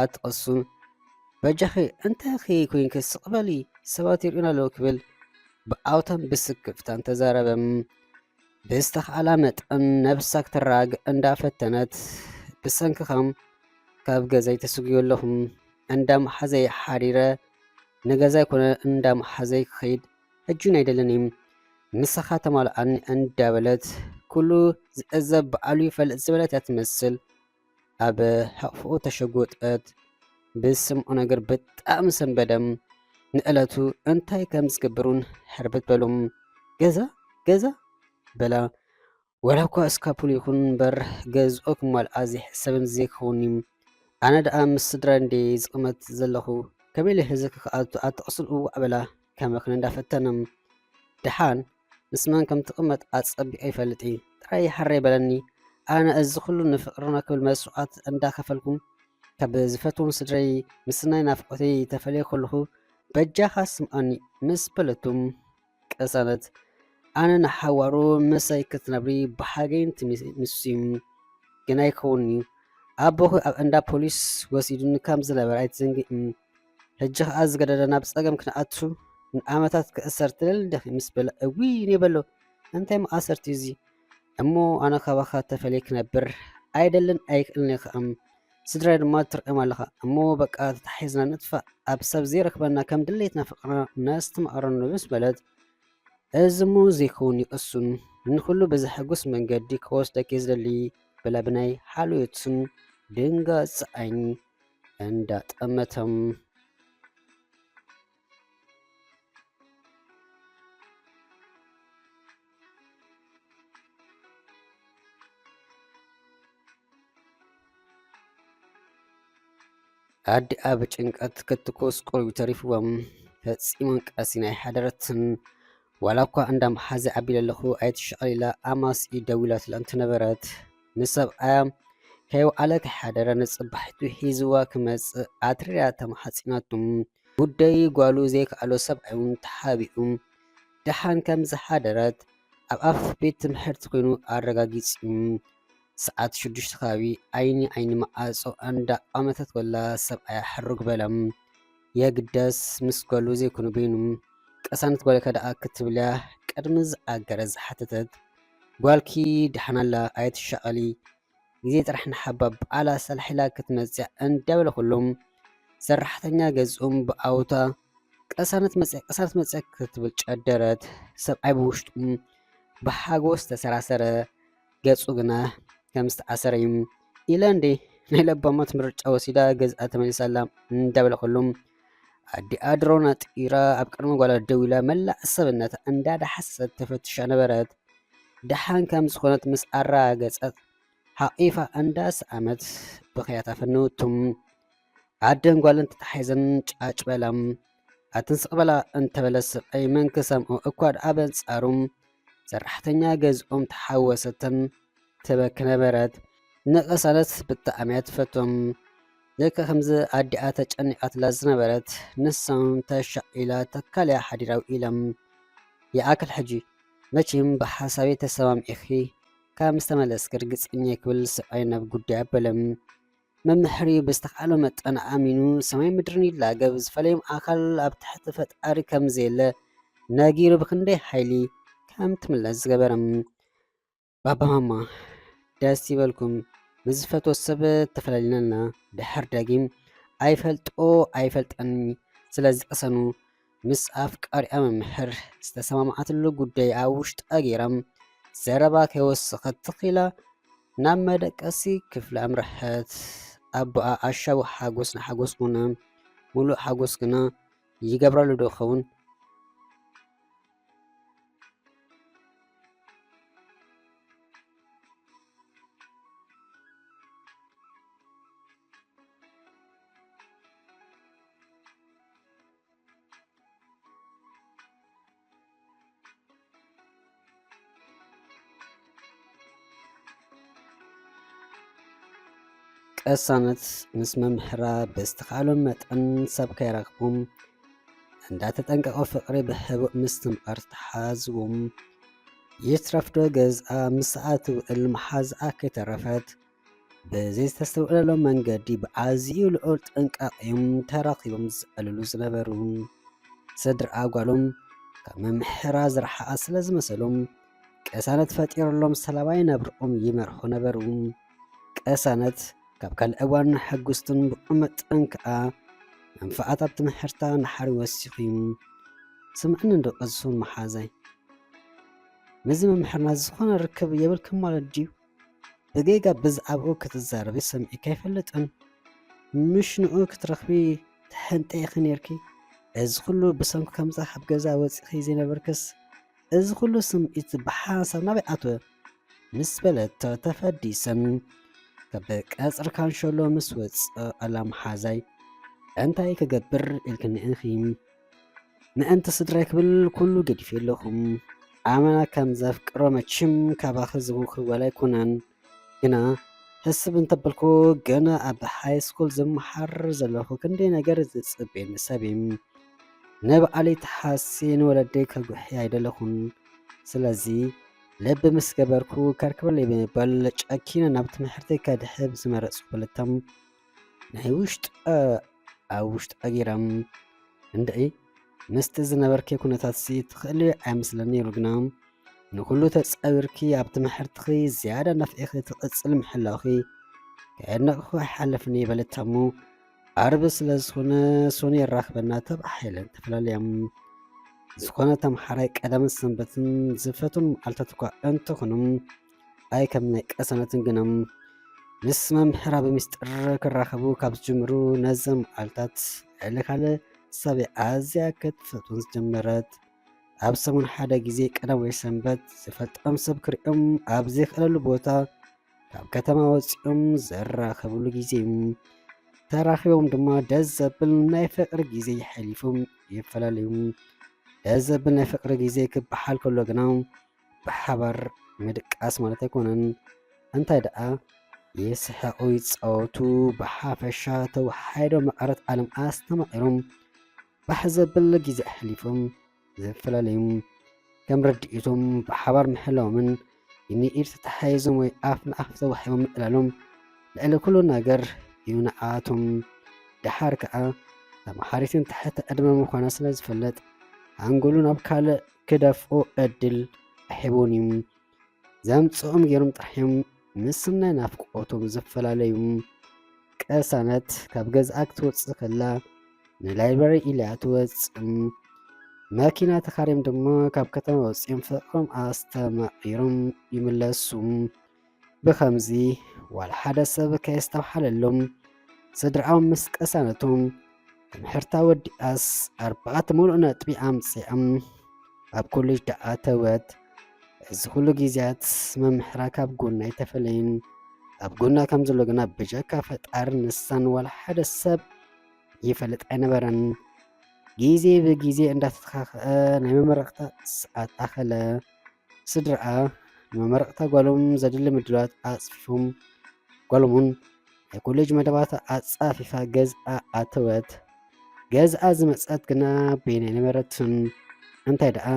ኣትቐሱ። በጃኺ እንታይ ኺ ኮይንኪ ስቕ በሊ ሰባት ይርእዩና ኣለዉ ክብል ብኣውታን ብስክፍታን ተዛረበ። ብዝተኽኣላ መጠን ነብሳ ክትረጋግእ እንዳፈተነት ብሰንክኻ ካብ ገዛይ ተስጉዮ ኣለኹ። እንዳ መሓዘይ ሓዲረ ንገዛይ ኮነ እንዳ መሓዘይ ክኸይድ ሕጂ እውን ኣይደልን እየ። ምሳኻ ተማልኣኒ እንዳበለት ኩሉ ዝእዘብ በዓሉ ይፈልጥ ዝበለት እያ ትመስል። ኣብ ሕቕፍኡ ተሸጎጠት። ብዝሰምዖ ነገር ብጣዕሚ ሰንበደም። ንዕለቱ እንታይ ከም ዝገብር እውን ሕርብት በሉ። ገዛ ገዛ በላ። ወላ እኳ እስካፑል ይኹን እምበር ገዝኦ ክማልኣ ዘይሕሰብን ዘይከውን እዩ። ኣነ ደኣ ምስ ስድራ እንዴ ዝቕመጥ ዘለኹ ከመይ ኢለ ህዚ ክኣቱ ኣትቕስን እዋዕ በላ ከመኽን እንዳፈተነ። ደሓን ምስ መን ከም ትቕመጥ ኣጸቢቐ ይፈልጥ እየ። ጥራይ ይሓረይ በለኒ። ኣነ እዚ ኩሉ ንፍቕርና ክብል መስዋዕት እንዳኸፈልኩ ካብ ዝፈትዎም ስድረይ ምስናይ ናፍቆተይ ተፈልየ ከለኹ በጃኻ ስምኣኒ ምስ በለቱ ቅሳነት ኣነ ንሓዋሩ ምሳይ ክትነብሪ ብሓገይን ትምስዩ ግን ኣይከውን እዩ። ኣቦኺ ኣብ እንዳ ፖሊስ ወሲዱኒ ከም ዝነበረ ኣይትዘንግዒ። ሕጂ ኸኣ ዝገደደ ናብ ጸገም ክንኣቱ ንዓመታት ክእሰር ትደሊ ዲኺ ምስ በለ እውይ እኔ በሎ እንታይ መኣሰርቲ እዚ እሞ ኣነ ካባኻ ተፈልየ ክነብር ኣይደልን ኣይክእልን እየ ኸኣ ስድራይ ድማ ትርእዮም ኣለኻ እሞ በቃ ተታሒዝና ንጥፋእ ኣብ ሰብ ዘይረኽበና ከም ድሌትና ፍቕርና ነስተማቕረሉ ምስ በለት እዚ እሞ ዘይከውን እዩ እሱን ንኹሉ ብዘሐጉስ መንገዲ ክወስደኪ ዝደሊ በላ ብናይ ሓልዮትን ድንጋጽ ዓይኒ እንዳጠመተም። ኣዲኣ ብጭንቀት ክትኮስ ቆልዩ ተሪፍዎም ፈጺሞም ቀሲና ኣይሓደረትን። ዋላ እኳ እንዳ መሓዘ ኣቢለ ኣለኹ ኣይትሸቐል ኢላ ኣማስኢ ደዊላትላ እንተነበረት ንሰብኣያ ከይወዓለ ከይሓደረ ንጽባሒቱ ሒዝዋ ክመጽእ ኣትሪራ ተማሓጺናቱ። ጉዳይ ጓሉ ዘይከኣሎ ሰብኣይ እውን ተሓቢኡ ደሓን ከም ዝሓደረት ኣብ ኣፍ ቤት ትምህርቲ ኮይኑ ኣረጋጊጹ። ሰዓት ሽዱሽተ ከባቢ ዓይኒ ዓይኒ መዓጾ እንዳቋመተት ከላ ሰብኣያ ሕርግ በለ። የግዳስ ምስ ጓሉ ዘይኮነ በይኑ ቅሳነት ጓልካ ደኣ ክትብልያ ቅድሚ ዝኣገረ ዝሓተተት፣ "ጓልኪ ደሓን ኣላ፣ ኣይትሻቐሊ፣ ግዜ ጥራሕ ንሓባ ብኣላ ሰላሒላ ክትመጽያ" እንዳበለ ኩሎም ሰራሕተኛ ገዝኦም ብኣውታ "ቅሳነት መጽያ፣ ቅሳነት መጽያ" ክትብል ጨደረት። ሰብኣይ ብውሽጡ ብሓጎስ ተሰራሰረ፣ ገጹ ግና ከም ዝተኣሰረ እዩ። ኢላ እንዴ ናይ ለባማት ምርጫ ወሲዳ ገዝኣ ተመሊሳ ኣላ እንዳበለ ኩሎም ኣዲኣ ድሮን ኣጥቂራ ኣብ ቅድሚ ጓላ ደው ኢላ መላእ ሰብነታ እንዳዳሓሰሰት ተፈትሻ ነበረት። ደሓን ከም ዝኾነት ምስ ኣረጋገጸት ሓቒፋ እንዳሰኣመት ብኽያታ ፈነወቶም። ኣደን ጓልን ተታሒዘን ጫጭ በላ። ኣትን ስቕ በላ እንተበለ ሰብኣይ መን ክሰምዖ እኳ ደኣ በንጻሩ ሰራሕተኛ ገዝኦም ተሓወሰተን ትበኪ ነበረት። ንቅሳነት ብጣዕሚ እያ ትፈቶም። ልክዕ ከምዚ ኣዲኣ ተጨኒቓትላ ዝነበረት ንሳን ተሻቒላ ተካልያ ሓዲራ ውዒላ። ይኣክል ሕጂ መቸም ብሓሳበይ ተሰማሚዕኺ ካብ ምስ ተመለስኪ ርግጸኛ እየ ክብል ሰብኣይ ናብ ጉዳይ ኣበለ። መምሕር እዩ ብዝተኻእሎ መጠን ኣሚኑ ሰማይ ምድርን ይላገብ ዝፈለዮም ኣካል ኣብ ትሕቲ ፈጣሪ ከም ዘየለ ነጊሩ ብክንደይ ሓይሊ ከም ትምለስ ዝገበረ። ባባ ማማ ደስ ይበልኩም። ምስ ዝፈትዎ ሰብ ተፈላሊና ድሕር ዳጊም ኣይፈልጦ ኣይፈልጠን። ስለዚ ቅሰኑ። ምስ ኣፍቃሪኣ መምህር ዝተሰማማዓትሉ ጉዳይ ኣብ ውሽጣ ገይራ ዘረባ ከይወሰኸት ትኺላ ናብ መደቀሲ ክፍሊ ኣምርሐት። ኣቦኣ ኣሻቡ ሓጎስ ንሓጎስ ኮነ። ሙሉእ ሓጎስ ግና ይገብረሉ ዶ ኸውን? ቅሳነት ምስ መምህራ ብዝተኻእሎ መጠን ሰብ ከይረኽቡ እንዳተጠንቀቑ ፍቕሪ ብሕቡእ ምስትምቓር ተሓዝዎም። ይትረፍዶ ገዝኣ ምስኣ ትውዕል መሓዝኣ ከይተረፈት ብዘይተስተውዕለሎም መንገዲ ብኣዝዩ ልዑል ጥንቃቐ እዮም ተራኺቦም ዝዕልሉ ዝነበሩ። ስድራኣ ጓሎም ካብ መምሕራ ዝረሓቐ ስለ ዝመሰሎም፣ ቅሳነት ፈጢሩሎም ሰላማዊ ናብርኦም ይመርሑ ነበሩ። ቅሳነት ካብ ካልእ እዋን ሕጉስትን ብቑመ ጥንክኣ መንፍዓት ኣብ ትምህርታ ንሓሪ ወሲኹ እዩ። ስምዕኒ እንዶ ቅሱን መሓዛይ፣ ምስዚ መምሕርና ዝኾነ ርክብ የብልክን ማለት ድዩ? ብጌጋ ብዛዕባኡ ክትዛረቢ ሰሚዐኪ ኣይፈልጥን። ምሽ ንኡ ክትረኽቢ ትሕንጢ ኢኺ ኔርኪ። እዚ ኩሉ ብሰንኩ ከምዛ ካብ ገዛ ወጺኺ ዘይነበርክስ፣ እዚ ኩሉ ስምዒት ብሓንሳብ ናበይ ኣተወ? ምስ በለት ተፈዲሰን ካብ ቀጽሪ ካንሸሎ ምስ ወጸ ኣላ መሓዛይ፣ እንታይ ክገብር ኢልክኒ ኢኺ? ምእንቲ ስድራይ ክብል ኩሉ ገዲፈ ኣለኹ። ኣመና ከም ዘፍቅሮ መችም ካባኺ ዝብኩ ወላ ኣይኮነን። ግና ሕስብ እንተበልኩ፣ ገና ኣብ ሃይ ስኩል ዝመሃር ዘለኹ ክንደይ ነገር ዝጽበየኒ ሰብ እዩ። ንባዕለይ ተሓስየ ንወለደይ ከጉሕየ ኣይደለኹን። ስለዚ ልቢ ምስ ገበርኩ ከርክበለይ ብምባል ጨኪነ ናብ ትምህርተይ ከድሕብ ዝመረጽኩ በለቶም። ናይ ውሽጢ ኣብ ውሽጢ ኣጊረም። እንድዒ ምስቲ ዝነበርኪ ኩነታትሲ ትኽእሊ ኣይመስለኒ ነይሩ፣ ግና ንኹሉ ተጻዊርኪ ኣብ ትምህርትኺ ዝያዳ ነፍዒኺ ትቕጽል ምሕላውኺ ከየድነቕኹ ኣይሓልፍን እየ በለት ታሙ። ዓርቢ ስለ ዝኾነ ሶኒ የራኽበና ተባሂለን ተፈላለዮም። ዝኾነ ተምሓራይ ቀዳምን ሰንበትን ዝፈትዎም መዓልታት እኳ እንተኾኑ፣ ኣይ ከም ናይ ቀሰነትን ግኖም ምስ መምህራ ብምስጢር ክራኸቡ ካብ ዝጅምሩ ነዘም መዓልታት ልዕሊ ካልእ ሰብ ኣዝያ ክትፈትዎም ዝጀመረት። ኣብ ሰሙን ሓደ ግዜ ቀዳም ወይ ሰንበት ዝፈልጦም ሰብ ክሪኦም ኣብ ዘይክእለሉ ቦታ ካብ ከተማ ወጺኦም ዘራኸብሉ ግዜ እዩ። ተራኺቦም ድማ ደስ ዘብል ናይ ፍቕሪ ግዜ የሕሊፎም ይፈላለዩ። ደስ ዘብል ናይ ፍቕሪ ግዜ ክበሃል ከሎ ግና ብሓባር ምድቃስ ማለት ኣይኮነን። እንታይ ደኣ ይስሕቑ ይጻወቱ፣ ብሓፈሻ ተወሓዶ መቐረት ዓለም ኣስተማቒሮም ባህ ዘብል ግዜ ኣሕሊፎም ዝፈላለዩ ከም ርድኢቶም ብሓባር ምሕላዎምን ንኢድ ተተሓሒዞም ወይ ኣፍ ንኣፍ ተዋሒቦም ምዕላሎም ልዕሊ ኩሉ ነገር እዩ ንዓኣቶም። ደሓር ከኣ ተምሃሪትን ትሕቲ ዕድመ ምዃና ስለ ዝፈልጥ፣ ሓንጎሉ ናብ ካልእ ክደፍኦ ዕድል ኣይህቦን እዩ። ዘምጽኦም ገይሮም ጥራሕ እዮም ምስ ናይ ናፍቆቶም ዝፈላለዩ። ቀሳነት ካብ ገዝኣ ክትወጽእ ከላ ንላይብረሪ ኢላ ትወጽእ። መኪና ተኻርዮም ድማ ካብ ከተማ ወጺኦም ፍቕሮም ኣስተማቒሮም ይምለሱ። ብኸምዚ ዋላ ሓደ ሰብ ከየስተብሃለሎም ስድራኦም ምስ ቀሳነቶም ትምህርታ ወዲኣስ ኣርባዕተ ሙሉእ ነጥቢ ኣምጺኦም ኣብ ኮሌጅ ደኣተወት። እዚ ኩሉ ግዜያት መምህራ ካብ ጎና ኣይተፈለየን። ኣብ ጎና ከም ዘሎ ግና ብጀካ ፈጣሪ ንሳን ዋላ ሓደ ሰብ ይፈልጥ ኣይነበረን። ግዜ ብግዜ እንዳተተኻኸአ ናይ መመረቕታ ሰዓት ኣኸለ። ስድራኣ ንመመረቕታ ጓሎም ዘድሊ ምድላዋት ኣጽፊፎም፣ ጓሎም እውን ናይ ኮሌጅ መደባታ ኣጻፊፋ ገዝኣ ኣተወት። ገዝኣ ዝመጸት ግና በይና ኣይነበረትን። እንታይ ደኣ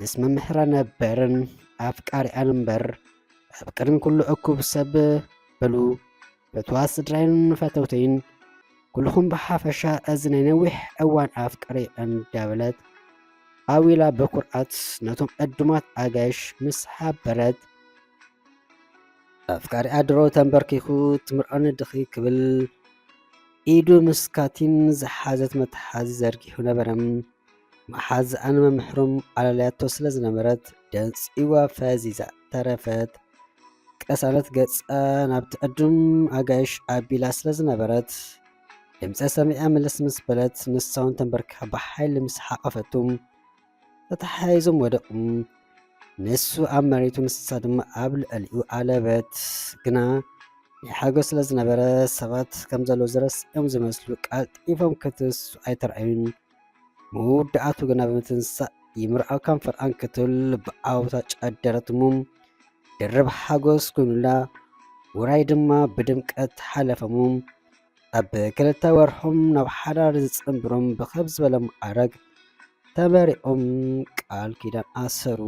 ምስ መምህራ ነበርን ኣፍቃሪኣን እምበር ኣብ ቅድሚ ኩሉ እኩብ ሰብ። በሉ ፈትዋ ስድራይን ፈተውተይን ኩልኹም ብሓፈሻ እዚ ናይ ነዊሕ እዋን ኣፍቅሪ እንዳበለት ኣዊላ ብኩርዓት ነቶም ዕዱማት ኣጋይሽ ምስ ሓበረት፣ ኣፍቃሪኣ ድሮ ተንበርኪኹ ትምርዖኒ ድኺ ክብል ኢዱ ምስ ካቲን ዝሓዘት መትሓዚ ዘርጊሑ ነበረ። መሓዝኣን መምሕሮም ኣላልያቶ ስለ ዝነበረት ደንጺዋ ፈዚዛ ተረፈት። ቀሳነት ገጻ ናብቲ ዕዱም ኣጋይሽ ኣቢላ ስለ ዝነበረት ድምጸ ሰሚዓ ምልስ ምስ በለት ንሳውን ተንበርኪኻ ብሓይሊ ምስ ሓቐፈቱ ተተሓሒዞም ወደቑ። ንሱ ኣብ መሬቱ ንሳ ድማ ኣብ ልዕሊኡ ኣለበት። ግና ናይ ሓጎስ ስለ ዝነበረ ሰባት ከም ዘለዉ ዝረስዕዮም ዝመስሉ ቀልጢፎም ክትሱ ኣይተራእዩን። መወዳእቱ ግና ብምትንሳእ ይምርዓው ከንፈር ኣንክትብል ብዓውታ ጨደረትሙ። ድርብ ሓጎስ ኮይኑላ። ውራይ ድማ ብድምቀት ሓለፈሙ። ኣብ ክልተ ወርሖም ናብ ሓዳር ዝጽንብሮም ብኸብ ዝበለ ማዕረግ ተመሪቖም ቃል ኪዳን ኣሰሩ።